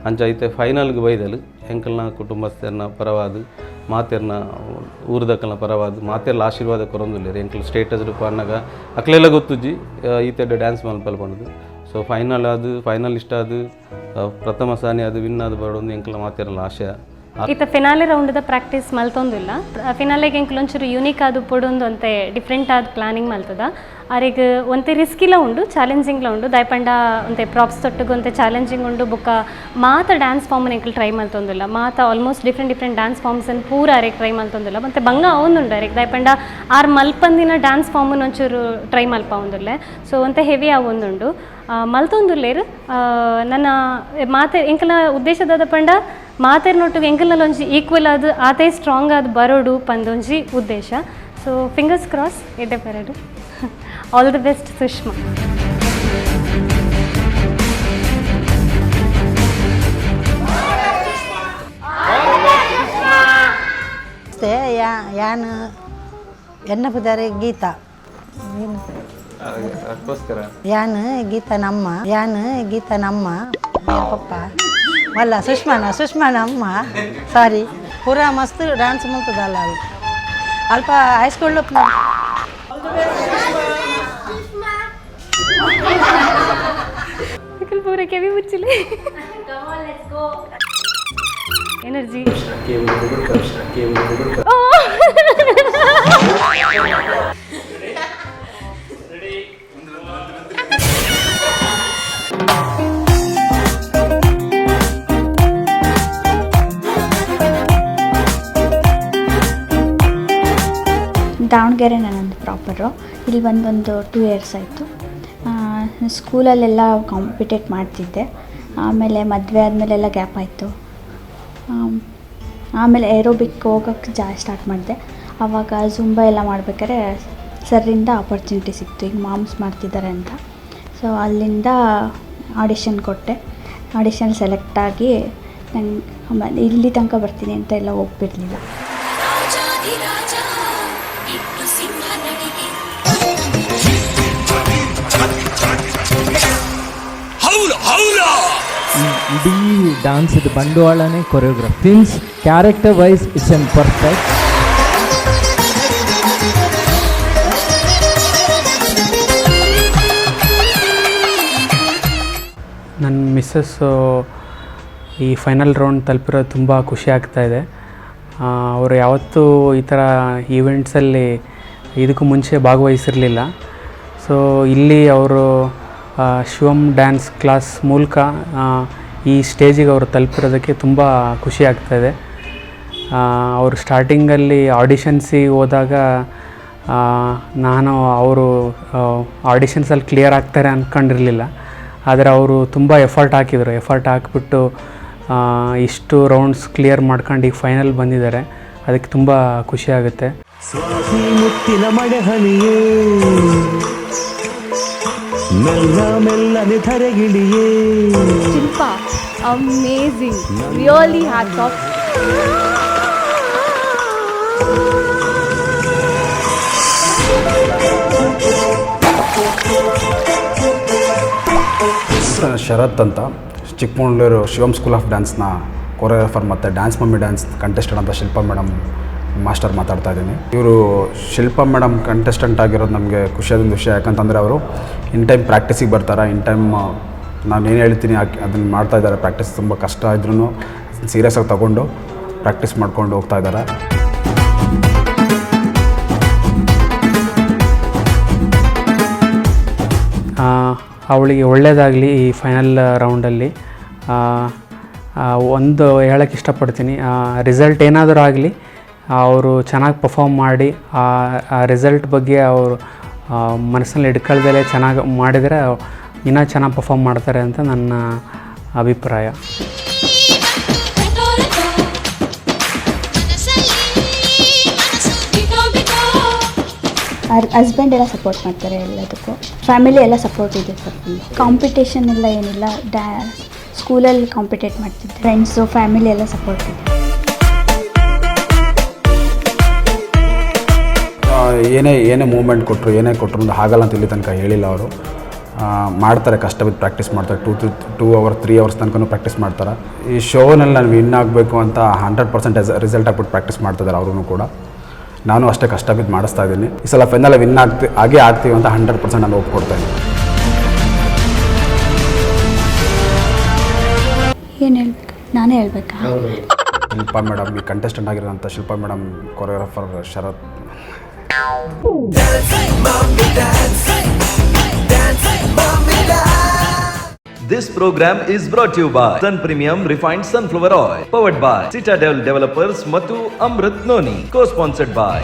ಅಂಚ ಇತ್ತೆ ಫೈನಲ್ಗೆ ಬೈದಲು ಎಂಕಲ್ನ ಕುಟುಂಬಸ್ಥರ್ನ ಪರವಾದು ಮಾತೆರ್ನ ಊರುದಕ್ಕಲ್ನ ಪರವಾದು ಮಾತೆರ್ಲ ಆಶೀರ್ವಾದ ಕೊರೊಂದುಲ್ಲೆರ್. ಎಂಕ್ಲು ಸ್ಟೇಟಸ್ ರೂಪ ಅನ್ನಗ ಅಕ್ಲೆಲ್ಲ ಗೊತ್ತುಜ್ಜಿ ಈತೆಡ್ ಡ್ಯಾನ್ಸ್ ಮಲ್ಪಲ್ ಪಂಡುದು. ಸೊ ಫೈನಲ್ ಅದು ಫೈನಲಿಸ್ಟ್ ಅದು ಪ್ರಥಮ ಸ್ಥಾನಿ ಅದು ವಿನ್ ಅದು ಬರೋದು ಎಂಕ್ಲ ಮಾತೆರ್ಲ ಆಶಯ. ಇತ್ತ ಫಿನಾಲೆ ರೌಂಡ್ದ ಪ್ರಾಕ್ಟೀಸ್ ಮಲ್ತೊಂದಿಲ್ಲ. ಫಿನಾಲೆಗೆ ಎಂಕ್ಲೊಂಚೂರು ಯೂನಿಕ್ ಆದ ಪೊಡೊಂದು ಅಂತೆ ಡಿಫ್ರೆಂಟ್ ಆದ ಪ್ಲಾನಿಂಗ್ ಮಲ್ತದ. ಆರೆಗ್ ಒಂತೆ ರಿಸ್ಕಿಲ ಉಂಡು, ಚಾಲೆಂಜಿಂಗ್ಲ ಉಂಡು. ದಾಯಪಂಡ ಒಂತೆ ಪ್ರಾಪ್ಸ್ ತೊಟ್ಟುಗು ಒಂತೆ ಚಾಲೆಂಜಿಂಗ್ ಉಂಡು. ಬೊಕ್ಕ ಮಾತ ಡ್ಯಾನ್ಸ್ ಫಾರ್ಮ್ ಎಂಕ್ಲು ಟ್ರೈ ಮಲ್ತೊಂದಿಲ್ಲ, ಮಾತ almost different different dance forms ಅನ್ನು ಪೂರ ಆರೆಗ್ ಟ್ರೈ ಮಲ್ತೊಂದಿಲ್ಲ. ಮತ್ತೆ ಬಂಗ ಅವೊಂದುಂಡು ಆರೆಗ್, ದಾಯಪಂಡ ಆರ್ ಮಲ್ಪಂದಿನ ಡ್ಯಾನ್ಸ್ ಫಾರ್ಮನ್ನು ಒಂಚೂರು ಟ್ರೈ ಮಲ್ಪಾವೊಂದುಲ್ಲೆ. ಸೊ ಒಂತೆ ಹೆವಿ ಆವೊಂದುಂಡು ಮಲ್ತೊಂದುಲ್ಲೇರು. ನನ್ನ ಮಾತೆ ಎಂಕಲ ಉದ್ದೇಶದಾದ ಪಂಡ ಮಾತೆರ್ನೊಟ್ಟಿಗೆ ಎಂಕಲ್ನಲ್ಲಿ ಒಂಜಿ ಈಕ್ವಲ್ ಆದ್ ಆತೇ ಸ್ಟ್ರಾಂಗ್ ಆದ್ ಬರೋಡು ಪಂದೊಂಜಿ ಉದ್ದೇಶ. ಸೊ ಫಿಂಗರ್ಸ್ ಕ್ರಾಸ್ ಎಡ್ಡೆ ಬರಡು. All the best Sushma. Namaste, ಯಾನ್ ಎನ್ನ ಪುದಾರೆ ಗೀತಾ, ಯಾನ್ ಗೀತಾ ನಮ್ಮ, ಯಾನ್ ಗೀತಾ ನಮ್ಮ ಪಪ್ಪ ಅಲ್ಲ ಸುಷ್ಮಾನ, ಸುಷ್ಮಾನ ಅಮ್ಮ ಸಾರಿ. ಪೂರಾ ಮಸ್ತ್ ಡ್ಯಾನ್ಸ್ ಮಾಡ್ತದಲ್ಲ ಅವು ಅಲ್ಪ ಹೈಸ್ಕೂಲ್. ಪೂರ ಕೆವಿ ಮುಚ್ಚಿಲ್ಲ ಎನರ್ಜಿ. ದಾವಣಗೆರೆ ನನ್ನದು ಪ್ರಾಪರು. ಇಲ್ಲಿ ಬಂದೊಂದು 2 ಇಯರ್ಸ್ ಆಯಿತು. ಸ್ಕೂಲಲ್ಲೆಲ್ಲ ಕಾಂಪಿಟೇಟ್ ಮಾಡ್ತಿದ್ದೆ. ಆಮೇಲೆ ಮದುವೆ ಆದಮೇಲೆಲ್ಲ ಗ್ಯಾಪ್ ಆಯಿತು. ಆಮೇಲೆ ಏರೋಬಿಕ್ ಹೋಗೋಕ್ಕೆ ಸ್ಟಾರ್ಟ್ ಮಾಡಿದೆ. ಆವಾಗ ಜುಂಬಾ ಎಲ್ಲ ಮಾಡ್ಬೇಕಾದ್ರೆ ಸರಿಂದ ಆಪರ್ಚುನಿಟಿ ಸಿಕ್ತು, ಈಗ ಮಾಮ್ಸ್ ಮಾಡ್ತಿದ್ದಾರೆ ಅಂತ. ಸೊ ಅಲ್ಲಿಂದ ಆಡಿಷನ್ ಕೊಟ್ಟೆ. ಆಡಿಷನ್ ಸೆಲೆಕ್ಟಾಗಿ ನಂಗೆ ಇಲ್ಲಿ ತನಕ ಬರ್ತೀನಿ ಅಂತ ಎಲ್ಲ ಒಪ್ಪಿರಲಿಲ್ಲ. ಇಡೀ ಡಾನ್ಸ್ ಇದು ಬಂಡವಾಳನೇ choreography. Since character wise it's an perfect. ನನ್ನ ಮಿಸ್ಸಸ್ಸು ಈ ಫೈನಲ್ ರೌಂಡ್ ತಲುಪಿರೋದು ತುಂಬ ಖುಷಿ ಆಗ್ತಾಯಿದೆ. ಅವರು ಯಾವತ್ತೂ ಈ ಥರ ಈವೆಂಟ್ಸಲ್ಲಿ ಇದಕ್ಕೂ ಮುಂಚೆ ಭಾಗವಹಿಸಿರಲಿಲ್ಲ. ಸೊ ಇಲ್ಲಿ ಅವರು ಶಿವಮ್ ಡ್ಯಾನ್ಸ್ ಕ್ಲಾಸ್ ಮೂಲಕ ಈ ಸ್ಟೇಜಿಗೆ ಅವರು ತಲುಪಿರೋದಕ್ಕೆ ತುಂಬ ಖುಷಿ ಆಗ್ತಾಯಿದೆ. ಅವರು ಸ್ಟಾರ್ಟಿಂಗಲ್ಲಿ ಆಡಿಷನ್ಸಿಗೆ ಹೋದಾಗ ನಾನು ಅವರು ಆಡಿಷನ್ಸಲ್ಲಿ ಕ್ಲಿಯರ್ ಆಗ್ತಾರೆ ಅಂದ್ಕೊಂಡಿರಲಿಲ್ಲ. ಆದರೆ ಅವರು ತುಂಬ ಎಫರ್ಟ್ ಹಾಕಿದರು. ಎಫರ್ಟ್ ಹಾಕಿಬಿಟ್ಟು ಇಷ್ಟು ರೌಂಡ್ಸ್ ಕ್ಲಿಯರ್ ಮಾಡ್ಕೊಂಡು ಈಗ ಫೈನಲ್ ಬಂದಿದ್ದಾರೆ. ಅದಕ್ಕೆ ತುಂಬ ಖುಷಿಯಾಗುತ್ತೆ. ಸ್ವಾತಿ ಮುತ್ತಿನ ಮಳೆಹನಿಯೇ ಮೆಲ್ಲ ಮೆಲ್ಲನೆ ಧರೆಗಿಳಿಯೇ. Shilpa, amazing, really hats off. Sharath ಅಂತ ಚಿಕ್ಕಮಗಳೂರು ಶಿವಮ್ ಸ್ಕೂಲ್ ಆಫ್ ಡ್ಯಾನ್ಸ್ನ ಕೊರಿಯೋಗ್ರಾಫರ್ ಮತ್ತು ಡ್ಯಾನ್ಸ್ ಮಮ್ಮಿ ಡ್ಯಾನ್ಸ್ ಕಂಟೆಸ್ಟೆಂಟ್ ಅಂತ ಶಿಲ್ಪಾ ಮೇಡಮ್ ಮಾಸ್ಟರ್ ಮಾತಾಡ್ತಾ ಇದ್ದೀನಿ. ಇವರು ಶಿಲ್ಪಾ ಮೇಡಮ್ ಕಂಟೆಸ್ಟೆಂಟ್ ಆಗಿರೋದು ನಮಗೆ ಖುಷಿಯಾದ ವಿಷಯ. ಯಾಕಂತಂದರೆ ಅವರು ಇನ್ ಟೈಮ್ ಪ್ರಾಕ್ಟೀಸಿಗೆ ಬರ್ತಾರೆ, ಇನ್ ಟೈಮ್ ನಾನು ಏನು ಹೇಳ್ತೀನಿ ಅದನ್ನು ಮಾಡ್ತಾ ಇದ್ದಾರೆ. ಪ್ರಾಕ್ಟೀಸ್ ತುಂಬ ಕಷ್ಟ ಇದ್ರೂ ಸೀರಿಯಸ್ಸಾಗಿ ತೊಗೊಂಡು ಪ್ರಾಕ್ಟೀಸ್ ಮಾಡ್ಕೊಂಡು ಹೋಗ್ತಾ ಇದ್ದಾರೆ. ಅವಳಿಗೆ ಒಳ್ಳೆಯದಾಗಲಿ ಈ ಫೈನಲ್ ರೌಂಡಲ್ಲಿ. ಒಂದು ಹೇಳೋಕ್ಕೆ ಇಷ್ಟಪಡ್ತೀನಿ, ರಿಸಲ್ಟ್ ಏನಾದರೂ ಆಗಲಿ ಅವರು ಚೆನ್ನಾಗಿ ಪರ್ಫಾರ್ಮ್ ಮಾಡಿ ಆ ರಿಸಲ್ಟ್ ಬಗ್ಗೆ ಅವರು ಮನಸ್ಸಲ್ಲಿ ಇಟ್ಕೊಳ್ದಲೇ ಚೆನ್ನಾಗಿ ಮಾಡಿದರೆ ಇನ್ನೂ ಚೆನ್ನಾಗಿ ಪರ್ಫಾರ್ಮ್ ಮಾಡ್ತಾರೆ ಅಂತ ನನ್ನ ಅಭಿಪ್ರಾಯ. ಅವ್ರ ಹಸ್ಬೆಂಡ್ ಎಲ್ಲ ಸಪೋರ್ಟ್ ಮಾಡ್ತಾರೆ ಎಲ್ಲದಕ್ಕೂ, ಫ್ಯಾಮಿಲಿ ಎಲ್ಲ ಸಪೋರ್ಟ್ ಇದೆ ಸರ್. ಕಾಂಪಿಟೇಷನ್ ಎಲ್ಲ ಏನಿಲ್ಲ, ಸ್ಕೂಲಲ್ಲಿ ಕಾಂಪಿಟೇಟ್ ಮಾಡ್ತಿದ್ದೆ, ಫ್ರೆಂಡ್ಸು ಫ್ಯಾಮಿಲಿ ಎಲ್ಲ ಸಪೋರ್ಟ್ ಇದೆ. ಏನೇ ಏನೇ ಮೂವ್ಮೆಂಟ್ ಕೊಟ್ಟರು ಏನೇ ಕೊಟ್ಟರು ಹಾಗಲ್ಲ ಅಂತ ಇಲ್ಲಿ ತನಕ ಹೇಳಿಲ್ಲ ಅವರು. ಮಾಡ್ತಾರೆ, ಕಷ್ಟ ಬಿದ್ದು ಪ್ರಾಕ್ಟೀಸ್ ಮಾಡ್ತಾರೆ. 2 ಅವರ್ 3 ಅವರ್ಸ್ ತನಕನೂ ಪ್ರಾಕ್ಟೀಸ್ ಮಾಡ್ತಾರೆ. ಈ ಶೋನಲ್ಲಿ ನಾನು ವಿನ್ ಆಗಬೇಕು ಅಂತ 100% ರಿಸಲ್ಟ್ ಹಾಕ್ಬಿಟ್ಟು ಪ್ರಾಕ್ಟೀಸ್ ಮಾಡ್ತಿದ್ದಾರೆ ಅವ್ರೂ ಕೂಡ. ನಾನು ಅಷ್ಟೇ ಕಷ್ಟ ಬಿದ್ದು ಮಾಡಿಸ್ತಾ ಇದ್ದೀನಿ. ಈ ಸಲ ಫೈನಲ್ ವಿನ್ ಆಗೇ ಆಗ್ತೀವಿ ಅಂತ 100% ನಾನು ಒಪ್ಕೊಡ್ತಾ ಇದ್ದೀನಿ. ಏನು ಹೇಳ್ಬೇಕು, ನಾನೇ ಹೇಳ್ಬೇಕಾ? ಶಿಲ್ಪಾ ಮೇಡಮ್, ಈ ಕಂಟೆಸ್ಟೆಂಟ್ ಆಗಿರೋಂಥ Shilpa madam, choreographer Sharath. This program is brought to you by Sun Premium Refined Sunflower Oil, powered by Citadel Developers Matu Amrit Noni, co-sponsored by